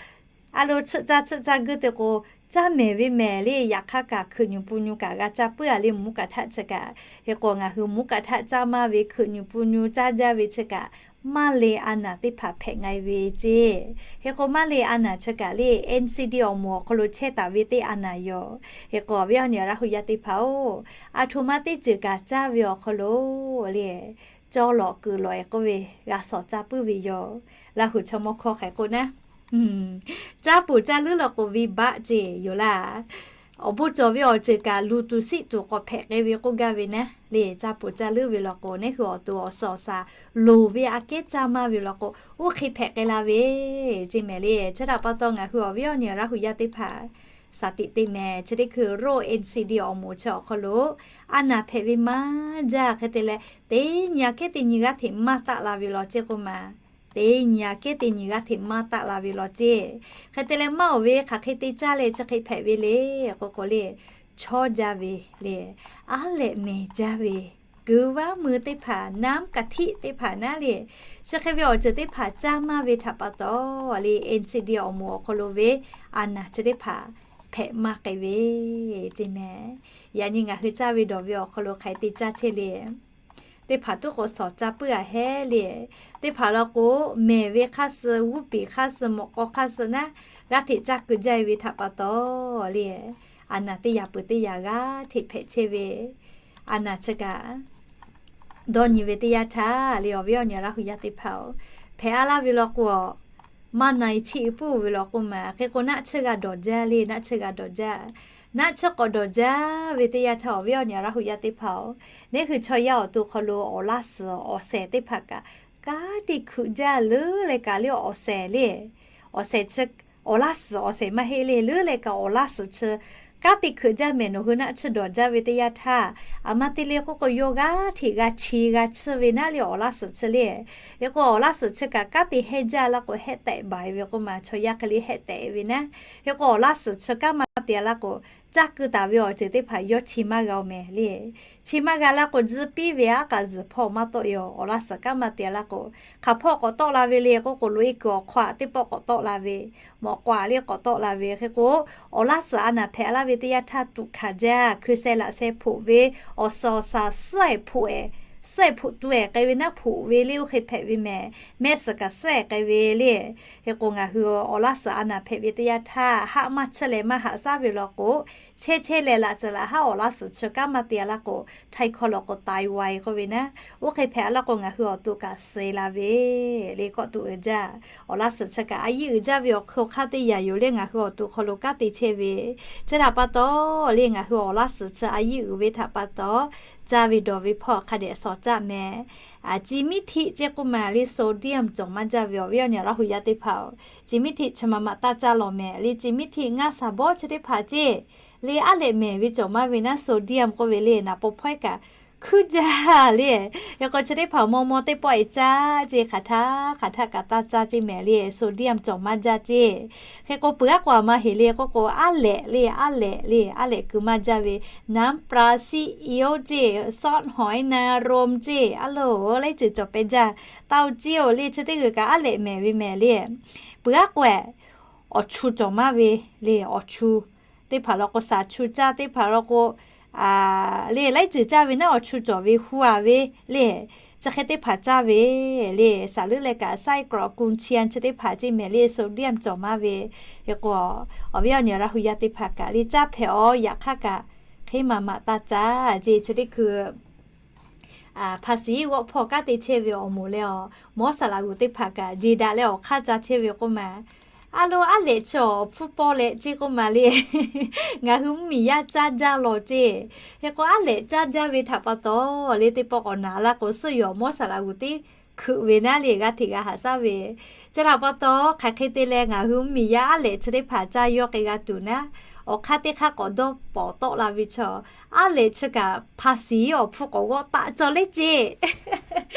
a lo chiˆ caˇ chiˆ caˇ guˇ te k'o, caˇ mehˍ ve mehˍ le. Yaꞈ hk'aˇ kaꞈ hkeuꞈ nyuˬ pu nyu kaꞈ g'a caˇ puiˉ a le. Mvuhˇ kaˍ htaˆ chi kaꞈ, hk'e k'o ngaˬ hui mvuhˇ kaˍ htaˆ caˇ maˇ ve, hkeuꞈ nyuˬ pu nyu caˇ jaˇ ve chi kaꞈ, maˇ le a naˍ teˇ hpaˍ hpehꞈ nga-e ve ceˇ. Hk'e k'o maˇ le a naˍ chi kaꞈ le N C D awˬ moˍ awˬ hk'aw lo chehˇ taˍ ve teˇ a naˍ yoˬ. Hk'e k'o awˬ viˉ awˬ nyi Laˇ hu yaˇ teˇ hpaˍ-oˬ, aˬ htoꞈ ma teˇ ceuˬ kaꞈ caˇ ve awˬ hk'aw lo le, cawˇ lawꞈ kuiˬ lawꞈ-e k'oˆ ve g'a shawˍ caˇ puiˉ ve yoˬ. Laˇ hu chaw mawˇ hkawˇ hk'e k'oˆ naˉ, caˇ poˬ caˇ leuˉ law k'o venˇ baˆ ceˇ yoˬ laˇ. Awˬ bon cawˬ ve awˬ ceuˬ kaꞈ luˬ tuˬ siˆ tuˬ k'awꞈ hpehꞈ k'ai ve k'oˆ gaˇ ve naˉ le. Caˇ poˬ caˇ leuˉ ve law k'o, neˉ hui awˬ to awˬ suhˍ awˬ shaˍ loˍ ve aꞈ kehˉ caˇ maˇ ve law k'o, oˇ hk'e hpehꞈ k'ai la ve ceˇ mehˍ le. Chi htaꞈ pa taw ngaˬ hui awˬ viˉ awˬ nyi Laˇ hu yaˇ teˇ hpaˍ shaˍ tiꞈ te mehˍ. Chi teˇ hkui roˆ N C D awˬ moˍ chi awˬ hk'aw lo a naˍ hpehꞈ ve maˇ jaˇ. Hk'e te leh, teˇ nyi aꞈ kehˉ teˇ nyi g'aˇ hteꞈ maˇ taˆ la ve law ceˇ k'oˆ ma. Teˇ nyi aꞈ kehˉ teˇ nyi g'aˇ hteꞈ maˇ taˆ la ve law ceˇ. Hk'e te leh maˇ awˬ ve hk'aˬ hk'e te caˇ leh chi hk'e hpehꞈ ve le k'oˆ k'o le, chawˇ jaˇ ve le, aˉ lehꞈ mehˍ jaˇ ve, kuiˬ vaˇ mui teˇ hpaˍ, naˉ kaˍ htiˆ teˇ hpaˍ naˉ le, chi hk'e ve awˬ ceuˬ teˇ hpaˍ caˇ maˇ ve htaꞈ pa taw le, N C D awˬ moˍ awˬ hk'aw lo ve a naˍ chi teˇ hpaˍ hpehꞈ maˇ k'ai ve ceˇ mehˍ. Yaꞈ nyi ngaˬ hui caˇ ve dawˬ ve awˬ hk'aw lo hk'aˬ hk'e te caˇ chehˇ le. Teˇ hpaˍ tuˉ k'o shawˍ caˇ puiˉ a hehˉ le. Teˇ hpaˍ law k'o, mehˍ ve hk'aˇ suh, g'uˇ piˍ hk'aˇ suh, mawꞈ k'aw hk'aˇ suh naˉ, g'aˇ hteꞈ caˇ keu jaˇ ve htaꞈ pa taw le, a naˍ teˇ yaꞈ peuˬ teˇ yaꞈ g'aˇ hteꞈ hpehꞈ chehˇ ve, a naˍ chi kaꞈ dawˇ nyi ve teˇ yanˇ htaˇ le, awˬ viˉ awˬ nyi Laˇ hu yaˇ teˇ hpaˍ-oˬ, hpehꞈ a laˇ ve law k'o, maˇ na-e chiˆ puiˉ ve law k'o ma. Hk'e k'o naˆ chiˇ g'a dawˬ jaˇ le, naˆ chiˇ g'a dawˬ jaˇ. Naˆ chiˇ k'awꞈ dawˬ jaˇ ve teˇ yanˇ htaˇ, awˬ viˉ awˬ nyi Laˇ hu yaˇ teˇ hpaˍ-oˬ, neˉ hui chaw yaˇ awˬ to hk'aw lo awˬ laˇ suhˍ awˬ shehˍ teˇ hpaˍ kaꞈ, kanˉ te hkuꞈ jaˇ leuˉ leh kaꞈ le awˬ shehˍ le, awˬ shehˍ chi, awˬ laˇ suhˍ awˬ shehˍ maˇ heˆ le, leuˉ leh kaꞈ awˬ laˇ suhˍ chi kanˉ te hkeuꞈ jaˇ mehˍ, nawˬ hui naˆ tsuhˇ dawˬ jaˇ ve teˇ yanˇ htaˇ, aˬ ma te le k'oˆ k'o, yawˇ g'aˇ hteꞈ g'a chi g'a tsuhˇ ve naˉ le awˬ laˇ suhˍ chi le. Hk'e k'o, awˬ laˇ suhˍ chi kaꞈ kanˉ te hehnˇ jaˇ laˇ k'o, hehnˇ tehꞈ baiˍ ve k'oˆ ma, chaw yaˇ hk'e le hehnˇ tehꞈ ve naˉ. Hk'e k'o, awˬ laˇ suhˍ chi kanˉ maˇ te laˇ k'o, caˇ keu taˍ ve awˬ ceuˬ teˇ hpaˍ yawˇ chi maˇ g'a oˬ mehˍ le. Chi maˇ g'a laˇ k'o, tzuhˇ piˇ ve aˉ k'aꞈ zuhˬ hpawˇ maˇ tawˆ yoˬ. Awˬ laˇ suhˍ kanˉ maˇ te laˇ k'o, hk'aˬ hpawˇ k'awꞈ tawˆ la ve le k'oˆ k'o, loꞈ-e kuiˬ awˬ hk'aw aꞈ teˇ pawˆ k'awꞈ tawˆ la ve, mawꞈ k'aw aꞈ le k'awꞈ tawˆ la ve. Hk'e k'o, awˬ laˇ suhˍ a naˍ hpehꞈ laˇ ve teˇ yanˇ htaˇ tuꞈ hkanˍ jaˇ, hkui sheh laꞈ sheh hpoꞈ ve, awˬ suhˍ awˬ shaˍ suhˉ-ehˍ hpoꞈ-ehˍ, suhˉ-ehˍ hpoꞈ tu-ehˍ k'ai ve naˉ hpoꞈ ve le, oˇ hk'e hpehꞈ ve mehˍ. Mehˆ suhˍ kaꞈ suhˉ-ehˍ k'ai ve le. Hk'e k'o, ngaˬ hui awˬ laˇ suhˍ a naˍ hpehꞈ ve teˇ yanˇ htaˇ, haˆ maˇ chehˇ leh maˇ haꞈ shaˉ ve law k'o, chehˇ chehˇ leh laꞈ ceuˬ laꞈ haˉ awˬ laˇ suhˍ chi kanˉ maˇ te laˇ k'o, htaiˇ hkawˇ law k'o Taiwan k'oˆ ve naˉ, oˇ hk'e hpehꞈ laˇ k'o, ngaˬ hui awˬ to kaꞈ suh la ve le kawˆ tuˬ uiˍ jaˇ. Awˬ laˇ suhˍ chi kaꞈ a yiˇ uiˍ jaˇ ve awˬ hk'aw hk'aˇ teˇ yanˇ yoˬ le, ngaˬ hui awˬ to hk'aw lo kanˉ te chehˇ ve. Chi htaꞈ pa taw le, ngaˬ hui awˬ laˇ suhˍ chi a yiˇ uiˍ ve htaꞈ pa taw, caˇ ve dawˬ ve hpawˇ hk'a dehꞈ shawˍ caˆ mehˍ. Chi miˉ htiˆ ceˇ k'oˆ ma le, sodium cawˬ maˇ jaˇ ve awˬ viˉ awˬ nyi Laˇ hu yaˇ teˇ hpaˍ-oˬ, chi miˉ htiˆ chi ma ma taˇ caˇ lawˬ mehˍ le. Chi miˉ htiˆ ngaˇ shaˍ bawˇ chi teˇ hpaˍ ceˇ le, aˉ lehꞈ mehˍ ve cawˬ maˇ ve naˉ, sodium k'oˆ ve le, naˍ paw hpawehˇ kaꞈ hkuiˇ jaˇ le. Hk'e k'o, chi teˇ hpaˍ maw maw teˇ pawˆ-e caˇ ceˇ, hk'aˬ htaˇ hk'aˬ htaˇ kaꞈ taˇ caˇ ceˇ mehˍ le, sodium cawˬ maˇ jaˇ ceˇ. Hk'e k'o, peuˬ aˉ k'o a ma heˍ le k'oˆ k'o, aˉ lehꞈ le, aˉ lehꞈ le, aˉ lehꞈ keu maˇ jaˇ ve, น้ำปลาซีอิ๊ว ceˇ, ซอสหอยนางรม ceˇ, aˉ loˬ laiˉ ceuˬ cawˬ pehˇ jaˇ. Tawˇ ceˇ-oˬ le, chi teˇ g'uiˬ kaꞈ aˉ lehꞈ mehˍ ve mehˍ le. Peuˬ aˉ k'o-eh, awˬ chu cawˬ maˇ ve le, awˬ chu teˇ hpaˍ law k'o, shaˍ chu caˇ teˇ hpaˍ law k'o, le laiˉ ceuˬ caˇ ve naˉ awˬ chu cawˬ ve hu a ve le. Chi hk'e teˇ hpaˍ caˇ ve le, shaˍ leuˉ leh kaꞈ ไส้กรอก กุนเชียง chi teˇ hpaˍ ceˇ mehˍ le, sodium cawˬ maˇ ve. Hk'e k'o, awˬ viˉ awˬ nyi Laˇ hu yaˇ teˇ hpaˍ kaꞈ le, caˇ hpehꞈ-aw, yaꞈ hk'aˇ kaꞈ hk'e maˍ maꞈ taˇ caˇ ceˇ. Chi teˇ hkui ภาษี g'awˆ hpawˇ kanˉ te chehˇ ve awˬ moˍ leh awˬ mawˇ saˍ laꞈ g'uˬ teˇ hpaˍ kaꞈ jeˬ daꞈ leh awˬ hk'aˇ ca chehˇ ve k'oˆ ma, aˉ loˬ aˉ lehꞈ chi awˬ hpfuhˇ pawˆ leh ceˇ k'oˆ ma le. Ngaˬ hui mvuhˇmiˬ yaˇ caˇ jaˇ lawˬ ceˇ. Hk'e k'o, aˉ lehꞈ caˇ jaˇ ve htaꞈ pa taw le, teˇ pawˆ k'awꞈ naˍ laˇ k'o, suhˉ yoˬ mawˇ saˍ laꞈ g'uˬ teˇ hkeuꞈ ve naˉ le, g'aˇ hteꞈ g'a haꞈ shaˉ ve. Chi htaꞈ pa taw, hk'aˬ hk'e te leh ngaˬ hui mvuhˇmiˬ yaˇ aˉ lehꞈ chi teˇ hpaˍ caˇ yawˇ k'ai g'a tuˬ naˉ, awˬ hk'aˇ teˇ hk'aˇ k'awꞈ dawˇ pawˍ tawˆ la ve chaw, aˉ lehꞈ chi kaꞈ ภาษี awˬ hpfuhˇ k'awꞈ g'awˆ taˆ cawˇ le ceˇ.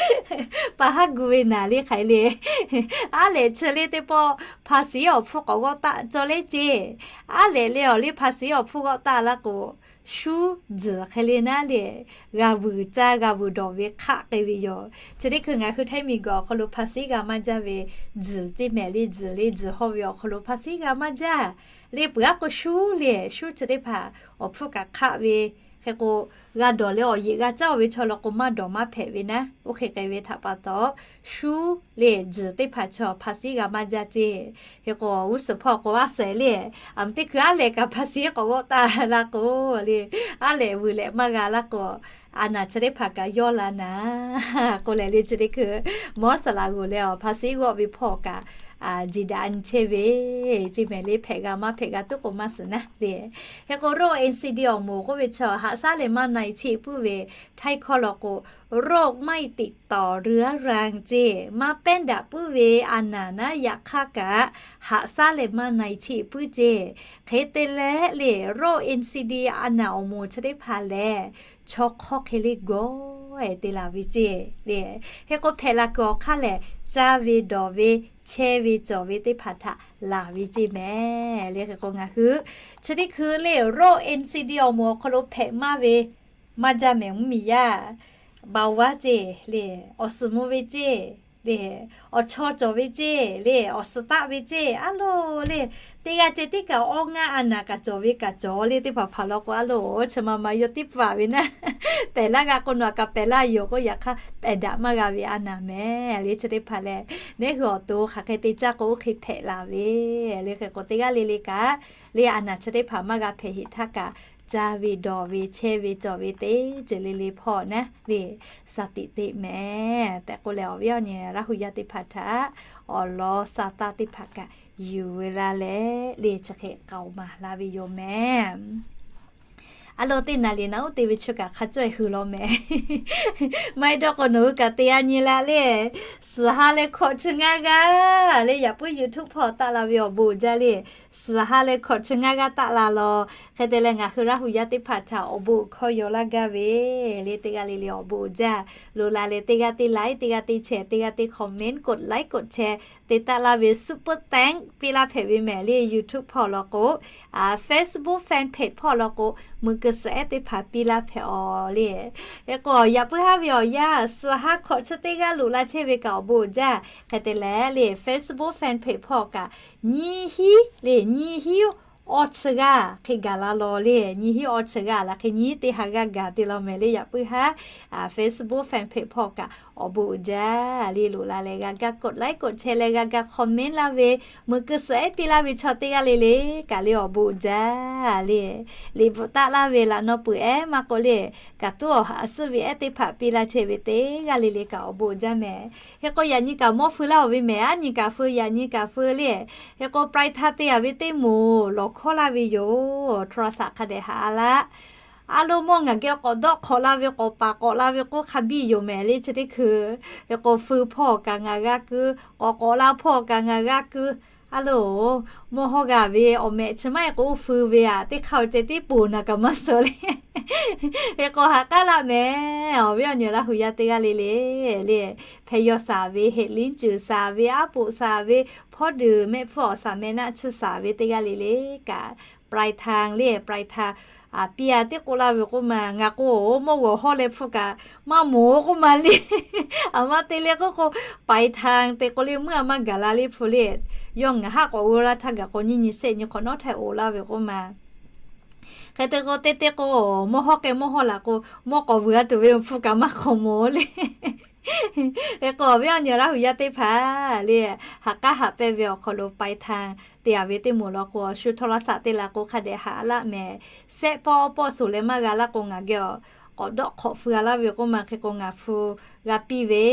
Pa haˉ gu ve naˍ le hk'aˬ hk'e le. Aˉ lehꞈ chi le teˇ pawˆ ภาษี awˬ hpfuhˇ k'awꞈ g'awˆ taˆ cawˇ le ceˇ. Aˉ lehꞈ le awˬ le ภาษี awˬ hpfuhˇ g'awˆ taˆ laˇ k'o, shuˉ tzuhˬ hk'e le naˉ le, g'a vuiˬ caˇ g'a vuiˬ dawˬ ve hk'aˆ k'ai ve yoˬ. Chi teˇ hkui ngaˬ hui htaiˇ miˬguiˬ awˬ hk'aw lo ภาษี g'a maˇ jaˇ ve, tzuhˬ ceˇ mehˍ le, tzuhˬ le, tzuhˬ hawˇ ve awˬ hk'aw lo ภาษี g'a maˇ jaˇ le. Peuˬ aˉ k'o shuˉ le, shuˉ chi teˇ hpaˍ awˬ hpfuhˇ kaꞈ hk'aˆ ve. Hk'e k'o, g'a dawˬ leh awˬ yeꞈ g'a caˇ-oˬ ve chaw law k'o maˇ dawˬ maˇ hpehꞈ ve naˉ, oˇ hk'e k'ai ve htaꞈ pa taw, shuˉ le, tzuhˬ teˇ hpaˍ chi ภาษี g'a maˇ jaˇ ceˇ. Hk'e k'o, g'uˇ suhˍ hpawˇ k'o aˉ shehˍ le, aˬ meh teˇ hkui aˉ lehꞈ kaꞈ ภาษี k'awꞈ g'awˆ taˆ la k'o le, aˉ lehꞈ vuiˬ lehꞈ maˇ g'a laˇ k'o, a naˍ chi teˇ hpaˍ kaꞈ yawˇ la naˍ k'oˆ leh le, chi teˇ hkui mawˇ saˍ laꞈ g'uˬ leh awˬ ภาษี g'awˆ ve hpawˇ kaꞈ jeˬ daꞈ nyi chehˇ ve ceˇ mehˍ le, hpehꞈ g'a maˇ hpehꞈ g'a tuˉ k'o maˇ suhˍ naˉ le. Hk'e k'o, โรค เอ็น ซี ดี awˬ moˍ k'oˆ ve chaw haꞈ shaˉ leh maˇ na-e cheˆ puiˉ ve, htaiˇ hkawˇ law k'o โรคไม่ติดต่อเรื้อรัง ceˇ, maˇ pehˉ daꞈ puiˉ ve a naˍ naˉ, yaꞈ hk'aˇ kaꞈ haꞈ shaˉ leh maˇ na-e cheˆ puiˉ ceˇ. Hk'e te leh le, โรค เอ็น ซี ดี a naˍ awˬ moˍ chi teˇ hpaˍ lehˬ, chaw hk'awˇ hk'e le gawˇ-e te laˬ ve ceˇ le. Hk'e k'o, hpehꞈ la kuiˬ awˬ hk'aˇ lehˬ, caˇ ve dawˬ ve, chehˇ ve cawˬ ve teˇ hpaˍ htaꞈ laˬ ve ceˇ mehˍ le. Hk'e k'o, ngaˬ hui chi teˇ hkui le โรค เอ็น ซี ดี awˬ moˍ awˬ hk'aw lo hpehꞈ maˇ ve maˇ jaˇ mehˍ mvuhˇmiˬ yaˇ. Baoˍ vaˇ ceˇ le, awˬ suhˍ mvuh ve ceˇ le, awˬ chaw cawˬ ve ceˇ le, awˬ suhˍ taˆ ve ceˇ, aˉ loˬ le. Teˇ g'aˇ ceh tiˉ kaꞈ awˇ ngaˇ a naˍ kaꞈ cawˬ ve kaꞈ cawˬ le, teˇ hpaˍ hpaˍ law k'o, aˉ loˬ, chi ma ma yawˇ tiˉ paˍ ve naˉ, pehˬ laˇ g'a k'o nawˬ kaꞈ pehˬ laˇ yoˬ k'o, yaꞈ hk'aˇ pehˬ daꞈ maˇ g'a ve a naˍ mehˍ le. Chi teˇ hpaˍ lehˬ, neˉ hui awˬ to hk'aˬ hk'e te caˇ k'o, oˇ hk'e hpehꞈ la ve le. Hk'e k'o, teˇ g'aˇ le le kaꞈ le, a naˍ chi teˇ hpaˍ maˇ g'a hpehꞈ heˍ htaˇ kaꞈ, caˇ ve dawˬ ve, chehˇ ve cawˬ ve teˇ ceuˬ le le hpawˇ naˉ le, sha tiꞈ teˇ mehˍ tehꞈ k'oˆ leh, awˬ viˉ awˬ nyi Laˇ hu yaˇ teˇ hpaˍ htaꞈ awˬ lawn sha taˇ teˇ hpaˍ kaꞈ yuˬ ve laˇ leh le, chi hk'e k'aoˍ maˍ la ve yoˬ mehˍ. A lo teˇ naˍ liꞈ naꞈ uˉ te ve chi kaꞈ hk'a cawehˇ hui law mehˍ. Maˇ heˆ dawˇ k'o nawˬ hui kaꞈ te a nyi la le. Suhˍ ha leh hkawꞈ chi ngaˇ g'aˇ le, yaꞈ puiˉ YouTube hpawˇ taˆ la ve awˬ bon uiˍ jaˇ le. Suhˍ ha leh hkawꞈ chi ngaˇ g'aˇ taˆ la law. Hk'e te leh ngaˬ hui Laˇ hu yaˇ teˇ hpaˍ htaꞈ awˬ bon uiˍ hkawˇ yaw laˇ gaˇ ve le, teˇ g'aˇ le le awˬ bon uiˍ jaˇ. Loꞈ la leh teˇ g'aˇ teˇ like, teˇ g'aˇ teˇ share, teˇ g'aˇ teˇ comment, กดไลค์ กดแชร์ te taˆ laˇ ve super thanks piˇ laˇ hpehꞈ ve mehˍ le. YouTube hpawˇ law k'o, Facebook fan page hpawˇ law k'o, meuꞈ keu suhˍ ehˉ teˇ hpaˍ piˇ laˇ hpehꞈ aw le. Hk'e k'o yaꞈ puiˉ haˉ ve awˬ yanˇ suhˍ ha hkawꞈ chi teˇ g'aˇ loꞈ la chehˇ ve kaꞈ awˬ bon uiˍ jaˇ. Hk'e te leh le Facebook fan page hpawˇ kaꞈ nyiˇ hinˉ le, nyiˇ hinˉ awˇ chi g'aˇ hk'e gaˬ la law le. Nyiˇ hinˉ awˇ chi g'aˇ la hk'e nyiˇ teˇ ha g'aˇ gaˬ te law mehˍ le. Yaꞈ puiˉ haˉ Facebook fan page hpawˇ kaꞈ awˬ bon uiˍ jaˇ le. Loꞈ la leh g'a gaˇ กดไลค์ กดแชร์ leh g'a gaˇ comment laˇ ve, meuꞈ keu suhˍ ehˉ piˇ laˇ ve chaw teˇ g'aˇ le le kaꞈ le awˬ bon uiˍ jaˇ le. Liꞈ bvuhꞈ taˆ laˇ ve laꞈ naw peuˬ ehˉ maˇ k'oˆ le, kaꞈ tuˉ awˬ haꞈ suhˉ ve ehˉ teˇ hpaˍ piˇ laˇ chehˇ ve teˇ g'aˇ le le kaꞈ awˬ bon uiˍ jaˇ mehˍ. Hk'e k'o yaꞈ nyi kaꞈ mawˇ feu laˇ oˬ ve mehˍ, aˉ nyi kaꞈ feu, yaꞈ nyi kaꞈ feu le. Hk'e k'o ปลายทาง te a ve teˇ moˍ lawˬ hkawˇ laˇ ve yoˬ. โทรศัพท์ hk'a dehꞈ haꞈ a laˇ. A lo mawˇ ngaˬ geh k'awꞈ dawˆ hk'awꞈ la ve, k'awꞈ paˍ k'awꞈ la ve k'oˆ hk'a biˇ yoˬ mehˍ le. Chi teˇ hkui hk'e k'o feu hpawˇ kaꞈ ngaˬ g'a keu, k'awꞈ k'awꞈ la hpawˇ kaꞈ ngaˬ g'a keu. A lo, mawˇ hawˇ g'a ve awˬ mehꞈ chi maˇ heˆ k'o oˇ feu ve aꞈ teˇ hk'aˇ awˬ ceh tiˉ poˬ naˬ kaꞈ maˇ suh le. Hk'e k'o haꞈ k'aˉ laˇ mehˍ. Awˬ viˉ awˬ nyi Laˇ hu yaˇ teˇ g'aˇ le le le, hpehˇ yawˇ shaˍ ve, heꞈ liˉ cuˬ shaˍ ve, aˉ poꞈ shaˍ ve, hpawˇ duiˬ mehˆ hpfuhˇ awˬ shaˍ meh naˆ tsuhˇ shaˍ ve teˇ g'aˇ le le kaꞈ ปลายทาง le, ปลายทาง piˇ a teˇ k'oˆ laˇ ve k'oˆ ma, ngaˬ k'o mawˇ g'awˬ hawˇ leh hpfuhˇ kaꞈ maˇ moˍ k'oˆ ma le. Aˬ ma te le k'oˆ k'o, ปลายทาง te k'o le meuˇ a maˇ gaˬ la le hpu le. Yawˇ ngaˬ haˉ k'awꞈ g'oˇ laˇ htaˇ gaˬ k'o nyiˇ nyi sehˆ nyi hk'awꞈ nawˉ htaiˍ oˍ laˇ ve k'oˆ ma. Hk'e te k'o teˇ teˇ k'o, mawˇ hawˇ k'ai mawˇ hawˇ laˬ k'o, mawˇ k'awꞈ vuiˬ a tuˬ ve hpfuhˇ kaꞈ maˇ k'awꞈ moˍ le. Hk'e k'o awˬ viˉ awˬ nyi Laˇ hu yaˇ teˇ hpaˍ le, haꞈ k'aˉ haꞈ pehnˇ ve awˬ hk'aw lo ปลายทาง te a ve teˇ moˍ law k'o, shu โทรศัพท์ te la k'o hk'a dehꞈ haꞈ laˇ mehˍ. Sehˆ pawˆ awˇ pawˆ suhˍ leh maˇ g'a laˇ k'o ngaˬ geh awˬ k'awꞈ dawˆ hk'awꞈ feu a laˇ ve k'oˆ ma. Hk'e k'o ngaˬ hpu g'a piˇ ve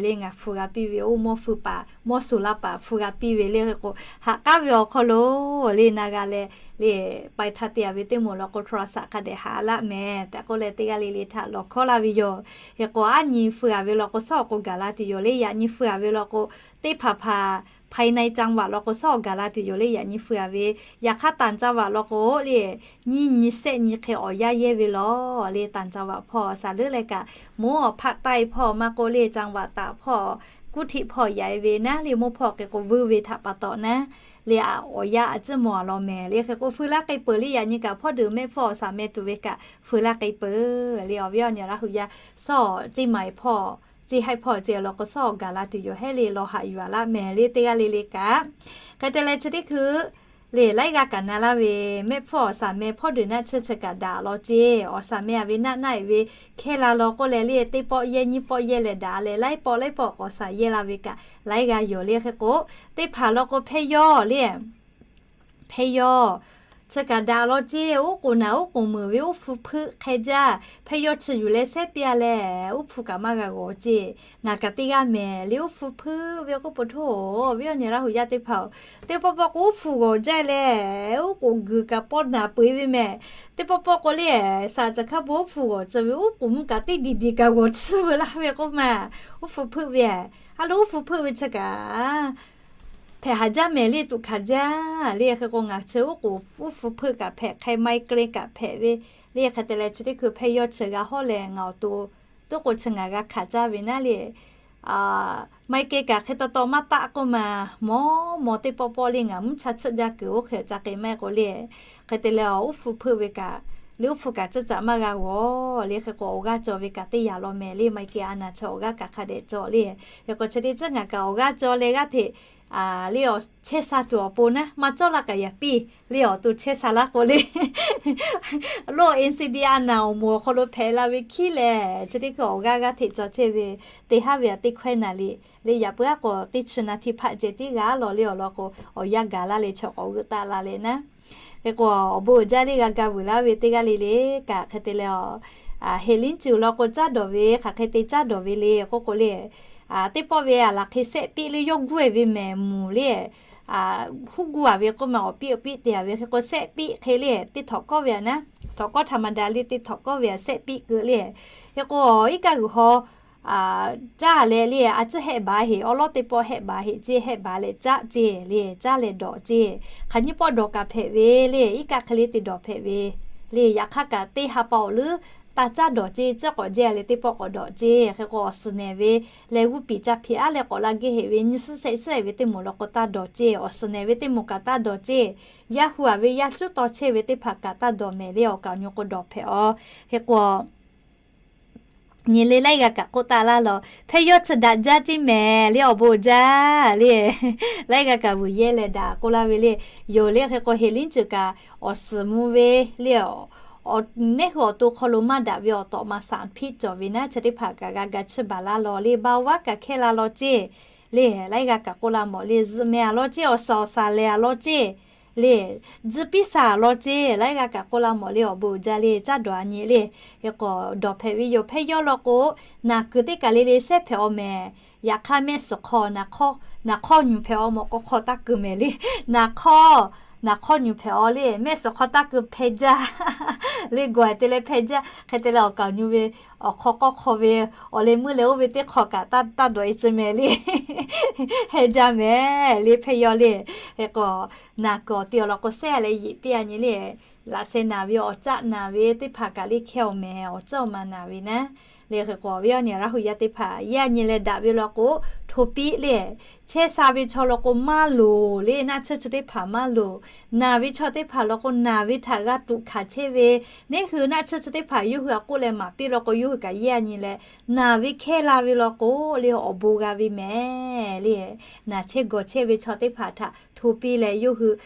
le, ngaˬ hpu g'a piˇ ve, oˇ mawˇ feu paˍ mawˇ suhˍ laˇ paˍ hpu g'a piˇ ve le. Hk'e k'o haꞈ k'aˉ ve awˬ hk'aw lo le na g'a leh le, ปลายทาง te a ve teˇ moˍ law k'o โทรศัพท์ hk'a dehꞈ haꞈ laˇ mehˍ tehꞈ k'oˆ leh teˇ g'aˇ le le htaꞈ lawˬ hkawˇ laˇ ve yoˬ. Hk'e k'o aˉ nyi feu a ve law k'o, suhˉ awˬ k'o gaˬ la tuˬ yoˬ le. Yaꞈ nyi feu a ve law k'o, teˇ hpaˍ hpaˍ ภายในจังหวัด law k'o, suhˉ awˬ gaˬ la tuˬ yoˬ le. Yaꞈ nyi feu a ve, yaꞈ hk'aˇ ต่างจังหวัด law k'o le, nyiˇ nyi sehˆ nyi hk'e awˬ yaˇ yehˇ ve law le. ต่างจังหวัด hpawˇ shaˍ leuˉ leh kaꞈ, moˉ awˬ hpaˆ taiˇ hpawˇ maˇ k'oˆ le, จังหวัดตาก hpawˇ, กรุงเทพ hpawˇ yaꞈ e ve naˉ le, moˇ hpawˇ hk'e k'o vuiˇ ve htaꞈ pa taw naˉ le, awˬ yaˇ a ciˉ mawˬ a law mehˍ le. Hk'e k'o feu laˇ k'ai peuˬ le. Yaꞈ nyi kaꞈ hpawˇ duiˬ mehˆ hpfuhˇ awˬ shaˍ meh tuˬ ve kaꞈ feu laˇ k'ai peuˬ le. Awˬ viˉ awˬ nyi Laˇ hu yaˇ, suhˉ awˬ เชียงใหม่ hpawˇ, เชียงราย hpawˇ ce law k'o, suhˉ awˬ gaˬ la tuˬ yoˬ. Hehˉ le, lawˬ haꞈ yuˬ a laˇ mehˍ le, teˇ g'aˇ le le kaꞈ. Hk'e te leh chi teˇ hkui le, laiˉ g'aˇ kaꞈ na laˇ ve, mehˆ hpfuhˇ awˬ shaˍ meh hpawˇ duiˬ naˆ tsuhˇ chi kaꞈ daꞈ law ce. Awˬ shaˍ meh a ve naˆ naˆ e ve hkehˇ la law k'oˆ leh le, teˇ pawˆ yehˇ nyiˇ pawˆ yehˇ leh daꞈ leh, laiˉ pawˆ laiˉ pawˆ k'awꞈ shaˍ yehˇ la ve kaꞈ laiˉ g'aˇ yoˬ le. Hk'e k'o, teˇ hpaˍ law k'o hpehˇ yawˇ le, hpehˇ yawˇ chi kaꞈ daꞈ law ce. Oˉ k'oˍ naˬ oˉ k'oˍ meuˍ ve oˉ hpu hpeuˆ hk'e jaˇ. Hpehˇ yawˇ chi yuˬ leh sehˉ piˇ a leh, oˉ hpu kaꞈ maˇ g'a g'awˬ ce. Ngaˬ kaꞈ teˇ g'aˇ mehˍ le, oˉ hpu hpeuˆ ve k'oˆ peuˬ htaˇ, awˬ viˉ awˬ nyi Laˇ hu yaˇ teˇ hpaˍ-oˬ, teˇ pawˆ pawˆ k'o oˉ hpu g'awˬ jaˇ leh, oˉ k'oˍ guiˬ kaꞈ pawˆ naˬ peu e ve mehˍ. Teˇ pawˆ pawˆ k'o le, shaˍ caˬ hk'a peu oˉ hpu g'awˬ tcuh ve, oˉ k'oˍ mvuhˇ kaꞈ teˇ diˬ diˬ kaꞈ g'awˬ tcuh ve laˇ ve k'oˆ ma, oˉ hpu hpeuˆ ve. A lo oˉ hpu hpeuˆ ve chi kaꞈ hpehꞈ haˍ jaˇ mehˍ le, tuꞈ hkanˍ jaˇ le. Hk'e k'o ngaˬ chi oˉ k'oˍ oˉ hpu hpeuˆ kaꞈ hpehꞈ, hk'e ไมเกรน kaꞈ hpehꞈ ve le. Hk'e te leh chi teˇ hkui hpehˇ yawˇ chi g'a hawˉ leh ngaˬ awˬ to, tuˉ k'o chi ngaˬ g'a hkanˍ jaˇ ve naˉ le. ไมเกรน kaꞈ hk'e taw taw maˇ taˆ k'oˆ ma, mawˬ mawˬ teˇ pawˆ pawˆ le ngaˬ mvuhˇ cha tsuhˆ jaˇ kuiˬ oˇ hk'e caˇ k'e maˇ heˆ k'o le. Hk'e te leh awˬ oˉ hpu hpeuˆ ve kaꞈ le, oˉ hpu kaꞈ tcuhˇ caꞈ maˇ g'a g'awˬ le. Hk'e k'o awˬ g'aˇ caw ve kaꞈ teˇ yanˇ law mehˍ le, ไมเกรน a naˬ chi awˬ g'aˇ kaꞈ hk'a dehꞈ caw le. Hk'e k'o chi teˇ tcuhˉ ngaˬ kaꞈ awˬ g'aˇ caw leh g'aˇ hteꞈ le awˬ chehˇ sha tuˬ awˬ pon naˉ maˇ cawˇ laˇ kaꞈ yaꞈ piˇ le, awˬ to chehˇ sha laˇ k'o le. Lo NCD a naˬ awˬ moˍ awˬ hk'aw lo hpehꞈ la ve hkiˉ lehˬ, chi teˇ hkui awˬ g'aˇ g'aˇ hteꞈ caw chehˇ ve, teˇ haˉ ve aꞈ teˇ hkawehˇ naˍ liꞈ le, yaꞈ puiˉ aˉ k'o teˇ chi naˍ htiˇ hpaˆ ceh tiˉ g'a lawˬ le. Awˬ lawn k'o awˬ yanˇ gaˬ laˇ leh chaw k'awꞈ g'euˆ taˆ la leh naˉ. Hk'e k'o awˬ bon uiˍ jaˇ le, g'a ga vuiˬ laˇ ve teˇ g'aˇ le le kaꞈ hk'e te leh, heˍ liˉ cuˬ law k'o caˇ dawˬ ve hk'aˬ hk'e te caˇ dawˬ ve le k'oˆ k'o le, teˇ pawˆ ve aˬ laˬ hk'e sehˆ piˆ le, yawˇ guˇ e ve mehˍ moˍ le, huˉ guˇ a ve k'oˆ ma, awˬ piˆ awˬ piˆ te a ve hk'e k'o sehˆ piˆ hk'e le teˇ htawꞈ kawˆ ve aꞈ naˉ. Htawꞈ kawˇ htaꞈ maˍ daꞈ le te htawꞈ kawˇ ve aꞈ sehˆ piˆ keu le. Hk'e k'o, iˉ kaˆ g'uiˬ haw caˇ leh le, a ciˉ hehˆ baˬ heˆ, awˉ lawˉ teˇ pawˆ hehˆ baˬ heˆ ceˇ, hehˆ baˬ leh caˆ ceˇ le, caˇ leh dawˬ ceˇ. Hk'aˬ nyiˇ pawˆ dawˬ kaꞈ hpehꞈ ve le, iˉ kaˆ hk'e le te dawˬ hpehꞈ ve le. Yaꞈ hk'aˇ kaꞈ teˇ ha pa awˬ leuˉ taˇ caˇ dawˬ ceˇ, ciˉ k'awꞈ jehˇ leh teˇ pawˆ k'awꞈ dawˬ ceˇ. Hk'e k'o, awˬ suhˍ nehˬ ve leh g'uˇ piˍ ca hpeꞈ aˉ leh k'awꞈ la geh heꞈ ve nyiˇ suhˉ shehˆ suhˉ ve teˇ moˍ law k'o taˇ dawˬ ceˇ. Awˬ suhˍ nehˬ ve teˇ moˍ kaꞈ taˇ dawˬ ceˇ. Yaˇ hu aˍ ve yaˇ cuˉ taw chehˇ ve teˇ hpaˍ kaꞈ taˇ dawˬ mehˍ le, awˬ kaˍ awˬ nyi k'o dawˬ hpehꞈ aˬ. Hk'e k'o, nyi le laiˉ g'aˇ kaꞈ k'oˆ taˍ laˇ law, hpehˇ yawˇ chi daꞈ jaˇ ceˇ mehˍ le, awˬ bon jaˇ le. Laiˉ g'aˇ kaꞈ vuiˬ yehˇ leh daꞈ k'oˆ laˇ ve le. Yoˬ le. Hk'e k'o, Heˍliˉ ceuˬ kaꞈ awˬ suhˍ mvuh ve le, neˉ hui awˬ to hk'aw lo maˇ daꞈ ve awˬ tawꞈ ma saˍ hpiˆ cawˬ ve naˉ, chi teˇ hpaˍ kaꞈ g'a ga chiˇ baˬ laˇ law le, baˆ vaˉ kaꞈ hkehˇ la law ceˇ le. Laiˉ g'aˇ kaꞈ k'oˆ laˇ mawˬ le, zuhꞈ meh aˬ law ceˇ, awˬ suhˍ awˬ saˍ lehˬ aˬ law ceˇ le. Tzuhꞈ piˇ saˍ aˬ law ceˇ, laiˉ g'aˇ kaꞈ k'oˆ laˇ mawˬ le, awˬ bon jaˇ le, caˇ dawˬ a nyi le. Hk'e k'o, dawˬ hpehꞈ ve yoˬ. Hpehˇ yawˇ law k'o, naˬ kuiˬ teˇ kaˬ le le sehˉ hpehꞈ aw mehˍ. Yaꞈ hk'aˇ mehˆ suhˍ hk'aw, naˬ hk'awˇ nyuˬ hpehꞈ aw mawˬ k'aw hk'aw taˇ keu mehˍ le. Naˬ hk'awˇ, naˬ hk'awˇ nyuˬ hpehꞈ aw le, mehˆ suhˍ hk'aw taˇ keu hpehˇ jaˇ le. Gawˬ te leh hpehˇ jaˇ. Hk'e te leh awˬ kaˍ awˬ nyi ve awˬ hk'aw k'awˇ hk'aw ve awˬ leh meuˇ leh oˇ ve teˇ hk'aw kaꞈ taˇ dawˬ e tcuh mehˍ le. Heh jaˇ mehˍ le hpehˇ yawˇ le. Hk'e k'o, naˬ kuiˬ awˬ te awˬ lawn k'o, sehˉ leh yeꞈ piˇ a nyi le. Laꞈ sheh naˬ ve, awˬ caˆ naˬ ve teˇ hpaˍ kaꞈ le hkehˇ aw mehˍ, awˬ caˆ awˬ ma naˬ ve naˉ. Le hk'e k'o, awˬ viˉ awˬ nyi Laˇ hu yaˇ teˇ hpaˍ yaˇ nyi leh daꞈ ve law k'o, hto piˇ le. Chehˇ sha ve chaw law k'o maˇ loˍ le, naˆ tsuhˇ chi teˇ hpaˍ maˇ loˍ. Naˬ ve chaw teˇ hpaˍ law k'o, naˬ ve htaꞈ g'a tuꞈ hkanˍ chehˇ ve, neˉ hui naˆ tsuhˇ chi teˇ hpaˍ yawˇ hui aꞈ k'oˆ leh maˍ piˇ law k'o, yawˇ hui kaꞈ yaˇ nyi leh, naˬ ve hkehˇ la ve law k'o le, awˬ bon g'a ve mehˍ le. Naˬ chehˇ gawˬ chehˇ ve chaw teˇ hpaˍ htaꞈ hto piˇ leh yawˇ hui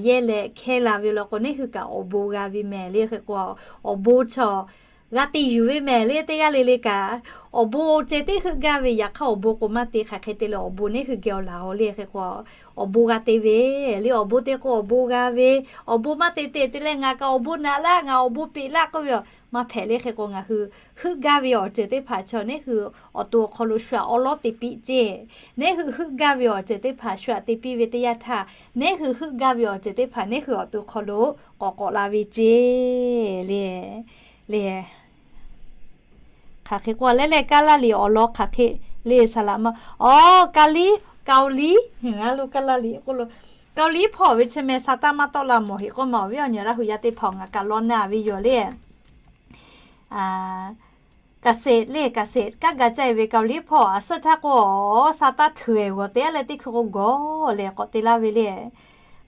yehˇ leh hkehˇ la ve law k'o, neˉ hui kaꞈ awˬ bon g'a ve mehˍ le. Hk'e k'o, awˬ bon chaw g'a te yuˬ ve mehˍ le. Teˇ g'aˇ le le kaꞈ, awˬ bon ceh teˇ heuˆ gaˇ ve, yaꞈ hk'aˇ awˬ bon k'o maˇ te. Hk'aˬ hk'e te leh awˬ bon neˉ hui geh awˬ laˬ aˬ le. Hk'e k'o, awˬ bon g'a te ve le. Awˬ bon te k'o awˬ bon g'a ve. Awˬ bon maˇ te te te leh ngaˬ kaꞈ awˬ bon naꞈ laˇ, ngaˬ awˬ bon peꞈ laˇ k'oˆ ve aˬ maˇ hpehꞈ le. Hk'e k'o, ngaˬ hui heuˆ gaˇ ve awˬ ceuˬ teˇ hpaˍ chaw neˉ hui awˬ to awˬ hk'aw lo shu aꞈ awˉ lawˉ te piˇ ceˇ. Neˉ hui heuˆ gaˇ ve awˬ ceuˬ teˇ hpaˍ shu aꞈ te piˇ ve teˇ yanˇ htaˇ, neˉ hui heuˆ gaˇ ve awˬ ceuˬ teˇ hpaˍ neˉ hui awˬ to hk'aw lo k'awꞈ k'awꞈ la ve ceˇ le. Le, hk'aˬ hk'e k'o leh leh Kaˇlaˇ liꞈ awˬ lawn hk'aˬ hk'e le saˍ laꞈ ma, aˬ, Kaˇliˇ, Kaoˍliˇ, a lo Kaˇlaˇ liꞈ k'oˆ lo, Kaoˍliˇ hpawˇ ve chi meh sa taˇ maˇ tawˆ la mawˬ heꞈ k'oˆ ma, awˬ viˉ awˬ nyi Laˇ hu yaˇ teˇ hpaˍ-oˬ, ngaˬ kaꞈ law na ve yoˬ le. Kaˍseˍ le, kaˍseˍ kaˉ ga caˇ ve Kaoˍliˇ hpawˇ aˬ suhˉ htaˇ k'o, sa taˇ htuiˍ g'awˬ te a leh teˇ hkui k'o gawˬ leh k'awꞈ te laˇ ve le.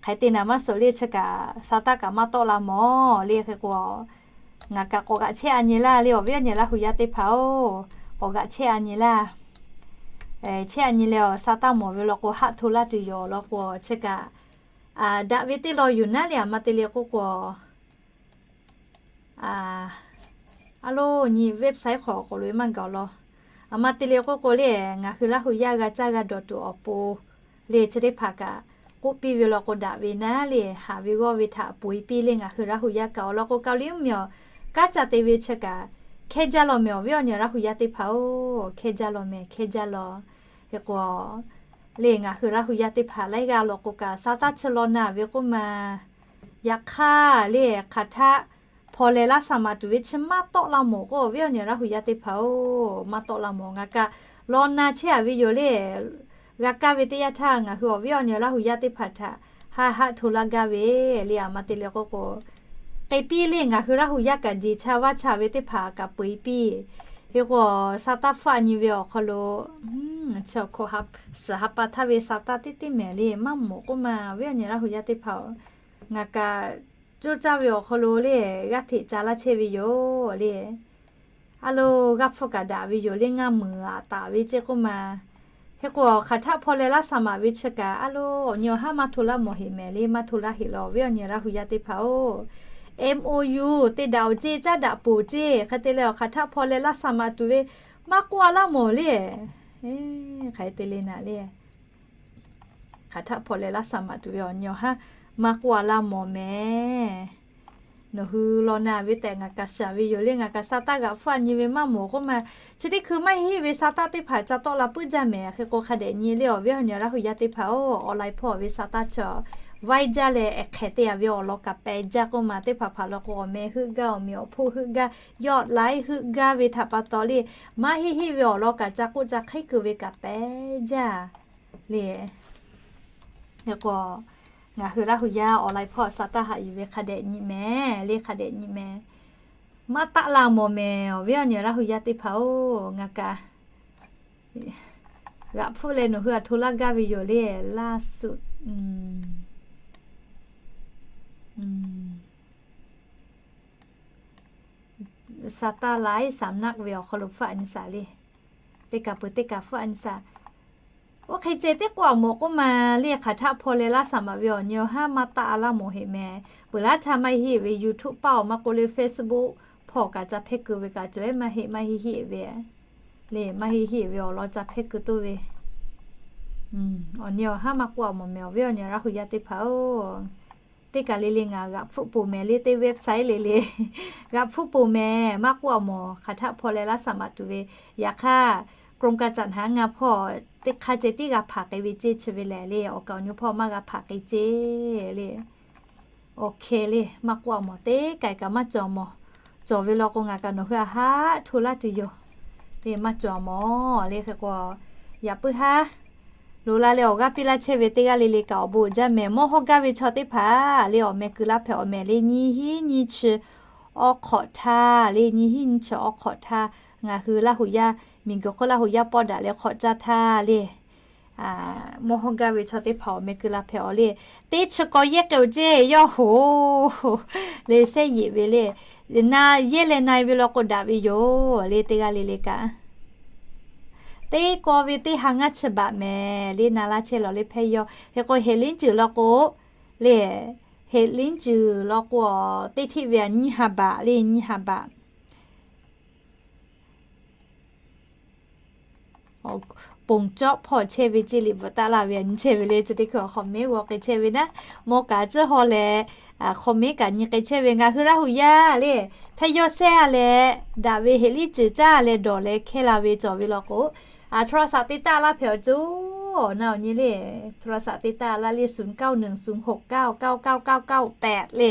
Hk'aˬ hk'e te naˍ maˇ suhˍ le chi kaꞈ sa taˇ kaꞈ maˇ tawˆ la mawˬ le. Hk'e k'o, ngaˬ kaꞈ k'awꞈ g'aꞈ chehˇ a nyi laˇ le, awˬ viˉ awˬ nyi Laˇ hu yaˇ teˇ hpaˍ-oˬ, k'awꞈ g'aꞈ chehˇ a nyi laˇ. Chehˇ a nyi leh awˬ sa taˇ mawˬ ve law k'o, haˆ hto laˇ tuˬ yoˬ law k'o, chi kaꞈ daꞈ ve teˇ law yuˬ naˉ le. Aˬ ma te le k'oˆ k'o, a lo nyi website hk'aw k'awꞈ loꞈ e maˇ gaˬ law. Aˬ ma te le k'oˆ k'o le, ngaˬ hui Laˇ hu yaˇ g'a caˇ g'a dawˬ tuˬ awˬ pon le, chi teˇ hpaˍ kaꞈ k'oˆ piˇ ve law k'o, daꞈ ve naˉ le, haꞈ ve g'awˇ ve htaꞈ ponˬ e piˇ le. Ngaˬ hui Laˇ hu yaˇ kaꞈ awˬ lawn k'o, Kaoˍliˇ mvuhˇmiˬ awˬ kanˉ ca te ve chi kaꞈ hkehˇ jaˇ law mehˍ, awˬ viˉ awˬ nyi Laˇ hu yaˇ teˇ hpaˍ-oˬ, hkehˇ jaˇ law mehˍ, hkehˇ jaˇ law. Hk'e k'o, le ngaˬ hui Laˇ hu yaˇ teˇ hpaˍ laiˉ g'aˇ law k'o kaꞈ sa taˇ chi law na ve k'oˆ ma. Yaꞈ hk'aˇ le, hk'aˬ htaˆ hpaw leh laˇ saˍ maˍ tuˬ ve chi maˇ tawˆ la mawˬ k'o, awˬ viˉ awˬ nyi Laˇ hu yaˇ teˇ hpaˍ-oˬ, maˇ tawˆ la mawˬ. Ngaˬ kaꞈ law na chehˇ a ve yoˬ le. G'a kaˇ ve teˇ yanˇ htaˇ ngaˬ hui awˬ viˉ awˬ nyi Laˇ hu yaˇ teˇ hpaˍ htaꞈ haˆ haˆ hto laˇ gaˇ ve le. Aˬ ma te le k'oˆ k'o, k'e piˇ le, ngaˬ hui Laˇ hu yaˇ kaꞈ jeˬ cha vaˇ cha ve teˇ hpaˍ kaꞈ peu e piˇ. Hk'e k'o, sa taˇ hpfuhˆ a nyi ve awˬ hk'aw lo, chi awˬ hk'aw suhˍ ha pa htaˇ ve sa taˇ teˇ teˇ mehˍ le, maˇ mawˬ k'oˆ ma, awˬ viˉ awˬ nyi Laˇ hu yaˇ teˇ hpaˍ-oˬ. Ngaˬ kaꞈ coˇ caˇ ve awˬ hk'aw lo le, g'aˇ hteꞈ ca laˇ chehˇ ve yoˬ le. A lo, g'aˇ hpfuhˇ kaꞈ daꞈ ve yoˬ le, ngaˇ muiˬ aꞈ taˍ ve ceˇ k'oˆ ma. Hk'e k'o, hk'aˬ htaˆ hpaw leh laˇ saˍ maˍ ve chi kaꞈ, a lo, awˬ nyi awˬ haˉ maˇ hto laˇ mawˬ heꞈ mehˍ le, maˇ hto laˇ heꞈ law, awˬ viˉ awˬ nyi Laˇ hu yaˇ teˇ hpaˍ-oˬ. M O U te daꞈ awˬ ceˇ, caˉ daꞈ ponˬ ceˇ, hk'e te leh awˬ hk'aˬ htaˆ hpaw leh laˇ saˍ maˍ tuˬ ve maˇ k'oˆ a laˇ mawˬ le. Hk'aˬ hk'e te le naˍ le. Hk'aˬ htaˆ hpaw leh laˇ saˍ maˍ tuˬ ve awˬ nyi awˬ haˉ maˇ k'oˆ a laˇ mawˬ mehˍ. Nawˬ hui law na ve tehꞈ ngaˬ kaꞈ shaˍ ve yoˬ le, ngaˬ kaꞈ sa taˇ g'aꞈ hpfuhˆ a nyi ve maˇ mawˬ k'oˆ ma. Chi teˇ hkui maˇ heˆ ve sa taˇ teˇ hpaˍ ca tawˆ la puiˉ jaˇ mehˍ. Hk'e k'o, hk'a dehꞈ nyi le, awˬ viˉ awˬ nyi Laˇ hu yaˇ teˇ hpaˍ-oˬ, online hpawˇ ve sa taˇ chi awˬ vaiˇ jaˇ leh ehˉ hk'ehꞈ te yaꞈ ve awˬ lawn kaꞈ pehˍ jaˇ k'oˆ ma, teˇ hpaˍ hpaˍ law k'o awˬ meh heuˆ gaˇ, awˬ meꞈ awˬ hponˇ heuˆ gaˇ, yawˆ laiˉ heuˆ gaˇ ve htaꞈ pa taw le, maˇ heˆ heˆ ve awˬ lawn kaꞈ ca k'oˆ ca hk'eˉ keu ve kaꞈ pehˍ jaˇ le. Hk'e k'o, ngaˬ hui Laˇ hu yaˇ awˬ laꞈ hpawˇ sa taˇ haꞈ yuˬ ve hk'a dehꞈ nyi mehˍ le, hk'a dehꞈ nyi mehˍ. Maˇ taˆ la mawˬ mehˍ, awˬ viˉ awˬ nyi Laˇ hu yaˇ teˇ hpaˍ-oˬ, ngaˬ kaꞈ g'aꞈ hpfuhˆ leh nawˬ hui htaꞈ hto laˇ gaˇ ve yoˬ le, laˇ suhˍ. Sa taˇ laiˉ saˍ naˆ ve awˬ hk'aw lo hpfuhˆ a nyi saˍ le. Teˇ kaꞈ peuˬ teˇ kaꞈ hpfuhˆ a nyi saˍ. Oˇ hk'e ceh teˇ k'oˆ a mawˬ k'oˆ ma le, hk'aˬ htaˆ hpaw leh laˇ saˍ maꞈ ve awˬ nyi awˬ haˉ maˇ taˆ a laˇ mawˬ heꞈ mehˍ. Peuˬ laˇ htaˇ maˇ heˆ ve YouTube paˇ awˬ maˇ k'oˆ le Facebook hpawˇ kaꞈ ca hpehˇ keu ve kaꞈ cawˬ ehˉ maˇ heˆ maˇ heˆ heˆ ve le, maˇ heˆ heˆ ve awˬ lawn ca hpehˇ keu toˇ ve awˬ nyi awˬ haˉ maˇ k'oˆ a mawˬ mehˍ, awˬ viˉ awˬ nyi Laˇ hu yaˇ teˇ hpaˍ-oˬ. Teˇ kaˬ le le ngaˬ g'aꞈ hpfuhˆ poˬ mehˍ le, teˇ website le le g'aꞈ hpfuhˆ poˬ mehˍ, maˇ k'oˆ a mawˬ, hk'aˬ htaˆ hpaw leh laˇ saˍ maꞈ tuˬ ve. Yaꞈ hk'aˇ โครงการจัดหางาน hpawˇ teˇ hk'aˇ ceh tiˉ g'a hpanˍ k'ai ve ceˇ chi ve lehˬ le, awˬ kaˍ awˬ nyi hpawˇ maˇ g'a hpanˍ k'ai ceˇ le. Awˬ hk'e le maˇ k'oˆ a mawˬ, teˇ kaˬ kaꞈ maˇ cawˬ mawˬ. Cawˬ ve law k'o ngaˬ kaꞈ nawˬ hui a haˉ hto laˇ tuˬ yoˬ le, maˇ cawˬ a mawˬ le. Hk'e k'o, yaꞈ puiˉ haˉ loꞈ la leh awˬ g'aˇ piˇ laˇ chehˇ ve teˇ g'aˇ le le kaꞈ awˬ bon uiˍ jaˇ mehˍ. Mawˇ hawˇ gaˇ ve chaw teˇ hpaˍ le, awˬ meh keu laˇ hpehꞈ awˬ mehˍ le, nyiˇ hinˉ nyiˇ chi awˬ hk'awꞈ htaˇ le, nyiˇ hinˉ nyiˇ chi awˬ hk'awꞈ htaˇ ngaˬ hui Laˇ hu yaˇ miˬguiˬ hk'oˆ Laˇ hu yaˇ pawˇ daꞈ leh hk'awꞈ caˇ htaˇ le, mawˇ hawˇ gaˇ ve chaw teˇ hpaˍ awˬ meh keu la hpehꞈ awˬ le. Teˇ chi k'aw yehˇ k'ai-o ceˇ yawˇ hoꞈ le, sehˉ yeꞈ ve le. Na yehˇ leh na-e ve law k'o daꞈ ve yoˬ le, teˇ g'aˇ le le kaꞈ. Teˇ k'aw ve teˇ ha ngaˇ chi baꞈ mehˍ le, na laˇ chehˇ lawˬ le hpehˇ yawˇ. Hk'e k'o heˍ liˉ ceuˬ law k'o le, heˍ liˉ ceuˬ law k'o teˇ hteˆ ve a nyiˇ ha baꞈ le, nyiˇ ha baꞈ. Ponˬ cawˆ hpawˇ chehˇ ve ceˇ liꞈ bvuhꞈ taˆ laˇ ve a nyi chehˇ ve le, chi teˇ hkui awˬ hk'awꞈ mehˉ g'aw k'ai chehˇ ve naˉ, mawˇ kaꞈ tcuhˇ haw leh hk'awꞈ mehˉ kaꞈ nyi k'ai chehˇ ve. Ngaˬ hui Laˇ hu yaˇ le hpehˇ yawˇ sehˉ a leh daꞈ ve heˍ liˉ ceuˬ caˇ leh dawˬ leh hkehˇ la ve cawˬ ve law k'o, โทรศัพท์ te taˆ laˇ hpehꞈ awˬ ceuˬ-oˬ, na awˬ nyi le โทรศัพท์ te taˆ laˇ le, ศูนย์เก้าหนึ่งศูนย์หกเก้าเก้าเก้าเก้าเก้าแปด le,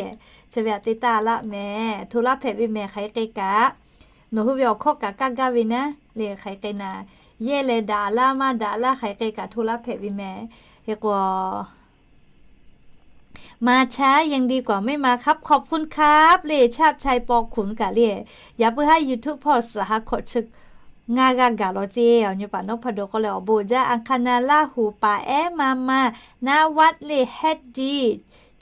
chi ve htaꞈ te taˆ laˇ mehˍ, hto laˇ hpehꞈ ve mehˍ. Hk'aˬ hk'e k'ai kaꞈ nawˬ hui ve awˬ hkawˇ kaꞈ kaˇ gaˇ ve naˉ le, hk'aˬ hk'e k'ai naˍ, yehˇ leh daꞈ laˇ maˇ daꞈ laˇ hk'aˬ hk'e k'ai kaꞈ hto laˇ hpehꞈ ve mehˍ. Hk'e k'o มาช้ายังดีกว่าไม่มาครับ ขอบคุณครับ le, ชาติชัย ปอขุน kaꞈ le, yaꞈ puiˉ haˉ YouTube hpawˇ suhˍ ha hkawꞈ chi ngaˇ g'aˇ gaˬ lawˬ ceˇ, awˬ nyi paˍ นพดล k'oˆ leh awˬ bon uiˍ jaˇ, อังคณา Laˇ hu, paˍ แอด ma ma, นวัด le, แฮดดี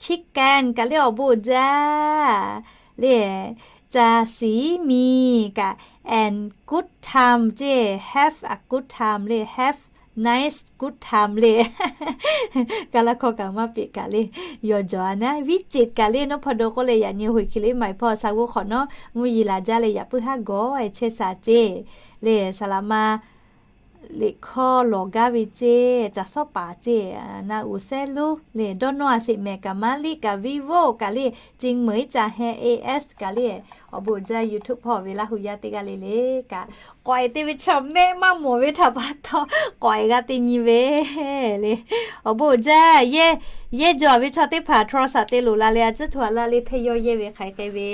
chicken kaꞈ le awˬ bon uiˍ jaˇ le, จาสีมี kaꞈ and good time ceˇ, have a good time le, have nice good time le. Kaˇ laˇ hkawˇ kaꞈ maˇ peꞈ kaꞈ le, yawˬ jawˬ a naˉ, วิจิตร kaꞈ le นพดล k'oˆ leh yaꞈ nyi hoꞈ hk'e le maˍ hpawˇ sa g'oˇ hk'awꞈ nawˉ mvuhˇ yeˬ laˬ jaˇ leh yaꞈ puiˉ haˉ gawˬ e chehˇ sha ceˇ le, saˍ laꞈ ma liꞈ hkawˇ lawˬ gaˇ ve ceˇ, caˬ sawˉ paˍ ceˇ, na uˍ sehˉ luˉ le, dawˇ nawˇ a sheˍ mehˍ kaꞈ maˇ liꞈ kaꞈ vivo kaꞈ le, เชียงเหมย จ่าแฮ เอเอส kaꞈ le, awˬ bon uiˍ jaˇ YouTube hpawˇ ve Laˇ hu yaˇ teˇ g'aˇ le le kaꞈ k'awꞈ e te ve chaw mehˆ maˇ mawˬ ve htaꞈ pa taw k'awꞈ e g'a te nyi ve le. Awˬ bon uiˍ jaˇ, yehˇ jawˬ ve chaw teˇ hpaˍ โทรศัพท์ te loꞈ la leh a ciˉ hto a laˇ le hpehˇ yawˇ yehˇ ve hk'aˬ hk'e k'ai ve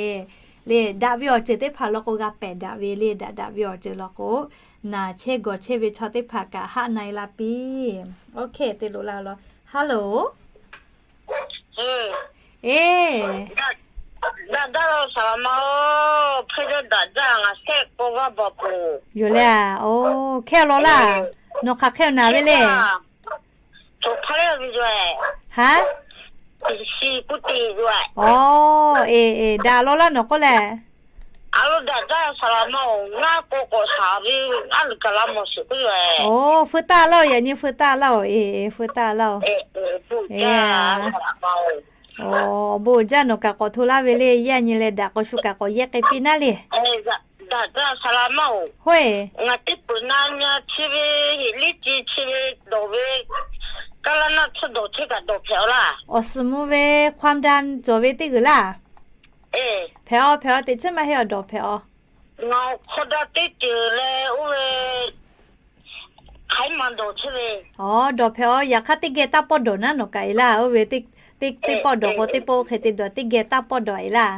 le, daꞈ ve awˬ ceuˬ teˇ hpaˍ law k'o g'a pehˬ daꞈ ve le, daꞈ daꞈ ve awˬ ceuˬ law k'o, naˬ chehˇ gawˬ chehˇ ve chaw teˇ hpaˍ kaꞈ haˆ na e la piˇ. Oˇ hk'e te loꞈ la law. Hello. Eˬ, daꞈ jaˇ laˇ saˍ laꞈ ma-oˬ, hpehˇ jaˇ daꞈ jaˇ, ngaˬ shehˆ k'o g'aˇ baˬ poˬ yoˬ le. Oˇ, hkehˇ law laˇ. Nawˬ hk'aˬ hk'e naˬ ve le. Haˉ? Oˇ, eˬ eˬ, daꞈ law laˇ nawˬ k'oˆ leh. Oˇ, feu taˇ laˇ-oˬ, yaꞈ nyi feu taˇ laˇ-oˬ, eˬ, feu taˇ laˇ-oˬ. Awˬ bon uiˍ jaˇ, nawˬ kaꞈ k'awꞈ hto laˇ ve le, yaˇ nyi leh daꞈ k'awꞈ shu kaꞈ k'awꞈ yehˇ k'ai piˇ naˉ le. Hoˆ-eˬ, awˬ suhˍ mvuh ve ความดัน cawˬ ve teˇ g'uiˬ laˇ. Hpehꞈ-aw, hpehꞈ-aw, teꞈ chiˉ maˇ heˆ-aw, dawˬ hpehꞈ-aw. Awˬ, dawˬ hpehꞈ-aw, yaꞈ hk'aˇ teˇ geh taˇ pawˆ dawˬ naˉ nawˬ kaꞈ e laˇ, oˇ ve teˇ Teˇ pawˆ dawˬ k'o teˇ pawˆ oˇ hk'e te dawˬ, teˇ geh taˇ pawˆ dawˬ e laˇ.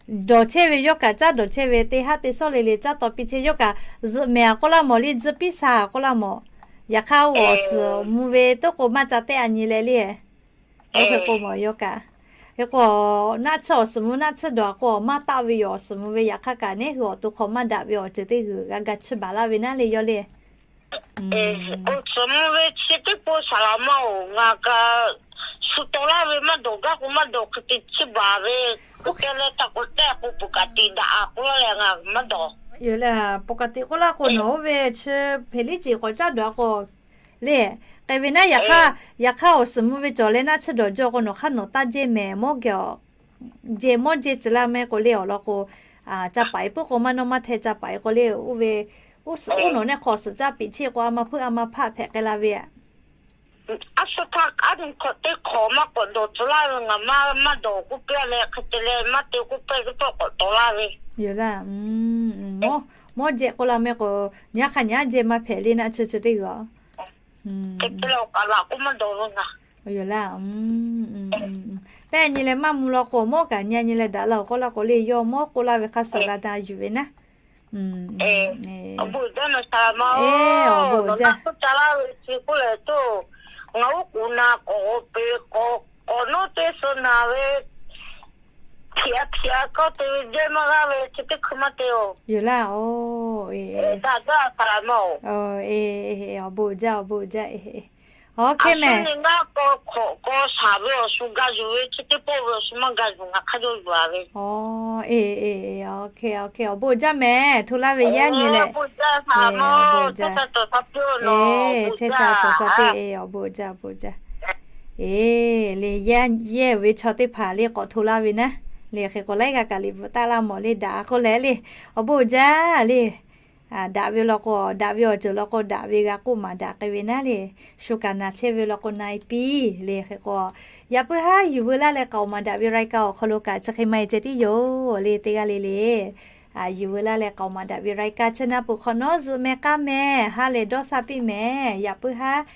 Dawˬ chehˇ ve yawˇ kaꞈ caˉ dawˬ chehˇ ve, teˇ haˉ teˇ sawˉ le le caˉ taw piˇ chehˇ. Yawˇ kaꞈ zuhꞈ mehˍ a k'oˆ laˇ mawˬ le, tzuhꞈ piˇ sha a k'oˆ laˇ mawˬ. Yaꞈ hk'aˇ oˇ awˬ suhˍ mvuh ve toˉ k'o maˇ ca tehˆ a nyi leh le. Oˇ hk'e k'o mawˬ yawˇ kaꞈ. Hk'e k'o, naˆ tsuhˇ awˬ suhˍ mvuh naˆ tsuhˇ dawˬ a k'o, maˇ taˆ ve yoˬ awˬ suhˍ mvuh ve. Yaꞈ hk'aˇ kaꞈ neˉ hui awˬ to hk'aw maˇ daꞈ ve awˬ ceuˬ teˇ g'uiˬ g'a ga chiˇ baˬ laˇ ve naˉ le yawˇ le. Awˬ suhˍ mvuh ve chi teˇ pawˆ saˍ laˍ maˇ oˬ, ngaˬ kaꞈ shu taw laˇ ve maˇ dawˬ, gaˇ k'o maˇ dawˬ hk'e te chiˇ baˬ ve. Oˇ hk'e leh taˇ k'o tehˆ k'o ปกติ daꞈ a k'oˆ laˇ leh ngaˬ maˇ dawˬ. Yoˬ le, ปกติ k'oˆ laˇ k'o nawˬ oˇ ve chi hpeꞈ liˉ ceˬ k'awꞈ caˉ dawˬ a k'o le. K'ai ve naˉ, yaꞈ hk'aˇ, yaꞈ hk'aˇ awˬ suhˍ mvuh ve cawˬ leh naˆ tsuhˇ dawˬ jaw k'o nawˬ hk'aˇ nawˬ taˇ jehˇ mehˍ, mawˇ geh awˬ jehˇ mawˇ jehˇ tcuh laˇ mehˍ k'o le awˬ lawn k'o, ca paˍ e puiˉ k'o maˇ nawˇ maˇ hteh ca paˍ e k'o le, oˇ ve, oˇ suhˍ oˇ nawˬ neˇ hk'aw suhˍ caˇ piꞈ chehˇ k'o a ma hpuiˇ a ma hpaˆ hpehꞈ k'ai la ve a. A shu htaˇ a nyi hk'awꞈ teˇ hk'awꞈ maˇ k'awꞈ dawˬ tcuh laˇ ve, ngaˬ maˇ maˇ dawˬ k'oˆ piˇ leh hk'e te leh maˇ te k'oˆ piˇ teˇ pawˆ k'awꞈ taw laˇ ve. Yoˬ laˇ. Mawˇ jehˇ k'oˆ laˇ mehˍ k'o, nyi a hk'aˇ nyi a jehˇ maˇ hpehꞈ le naˆ tsuhˇ chi teˇ g'aˇ. Hk'e te leh awˬ kaˍ laꞈ k'oˆ maˇ dawˬ ve ngaˬ. Yoˬ laˇ. Tehˆ nyi leh maˇ mvuh law k'o mawˇ kaꞈ nyi a nyi leh daꞈ la awˬ k'oˆ laˇ k'o le, yawˇ mawˇ k'oˆ laˇ ve hk'aˇ suh g'a da yuˬ ve naˉ. Awˬ bon uiˍ jaˇ nawˬ saˍ laꞈ ma oˬ, nawˬ naˆ tsuhˇ ca laˇ ve chi k'oˆ leh toˇ, ngaˬ oˉ k'oˍ na k'awꞈ peꞈ k'awꞈ nawˉ teˇ suh naˬ ve, htiꞈ a htiꞈ a kawˇ te ve jehˇ maˇ g'aˇ ve chi teˇ hkui maˇ te oˬ. Yoˬ laˇ. Oˬ, e, e, awˬ bon uiˍ jaˇ, awˬ bon uiˍ jaˇ. Oˇ hk'e mehˍ. Ngaˇ k'aw hk'awꞈ k'aw shaˍ ve awˬ shu ga yuˬ ve chi teˇ pawˆ ve awˬ shu maˇ ga yuˬ, ngaˬ hk'a jaw yuˬ a ve. Oˬ, e, e, awˬ bon uiˍ jaˇ mehˍ. Hto laˇ ve yaˇ nyi leh, awˬ bon uiˍ jaˇ. Chehˇ sha cawˬ sha teˇ, awˬ bon uiˍ jaˇ, awˬ bon uiˍ jaˇ. E, le, yehˇ ve chaw teˇ hpaˍ le k'awꞈ hto laˇ ve naˉ. Le hk'e k'o laiˉ g'aˇ kaꞈ liꞈ bvuhꞈ taˍ laˇ mawˬ le daꞈ k'oˆ leh le, awˬ bon uiˍ jaˇ le. Daꞈ ve law k'o, daꞈ ve awˬ ceuˬ law k'o daꞈ ve g'a k'oˆ maˍ daꞈ k'ai ve naˉ le. Shu kaꞈ naˬ chehˇ ve law k'o na e piˇ le hk'e k'o, yaꞈ puiˉ haˉ yuˬ veu laˇ leh k'aoˍ maˍ daꞈ ve รายการ awˬ hk'aw lo kaꞈ chi hk'e maˇ e ceh tiˉ yoˬ le teˇ g'aˇ le le. Yuˬ veu laˇ leh k'aoˍ maˍ daꞈ ve รายการ chi naˉ peuˬ hk'awꞈ nawˉ zuhꞈ meh k'aˇ meh ha lehˬ dawˇ sha piˇ meh. Yaꞈ puiˉ haˉ teˇ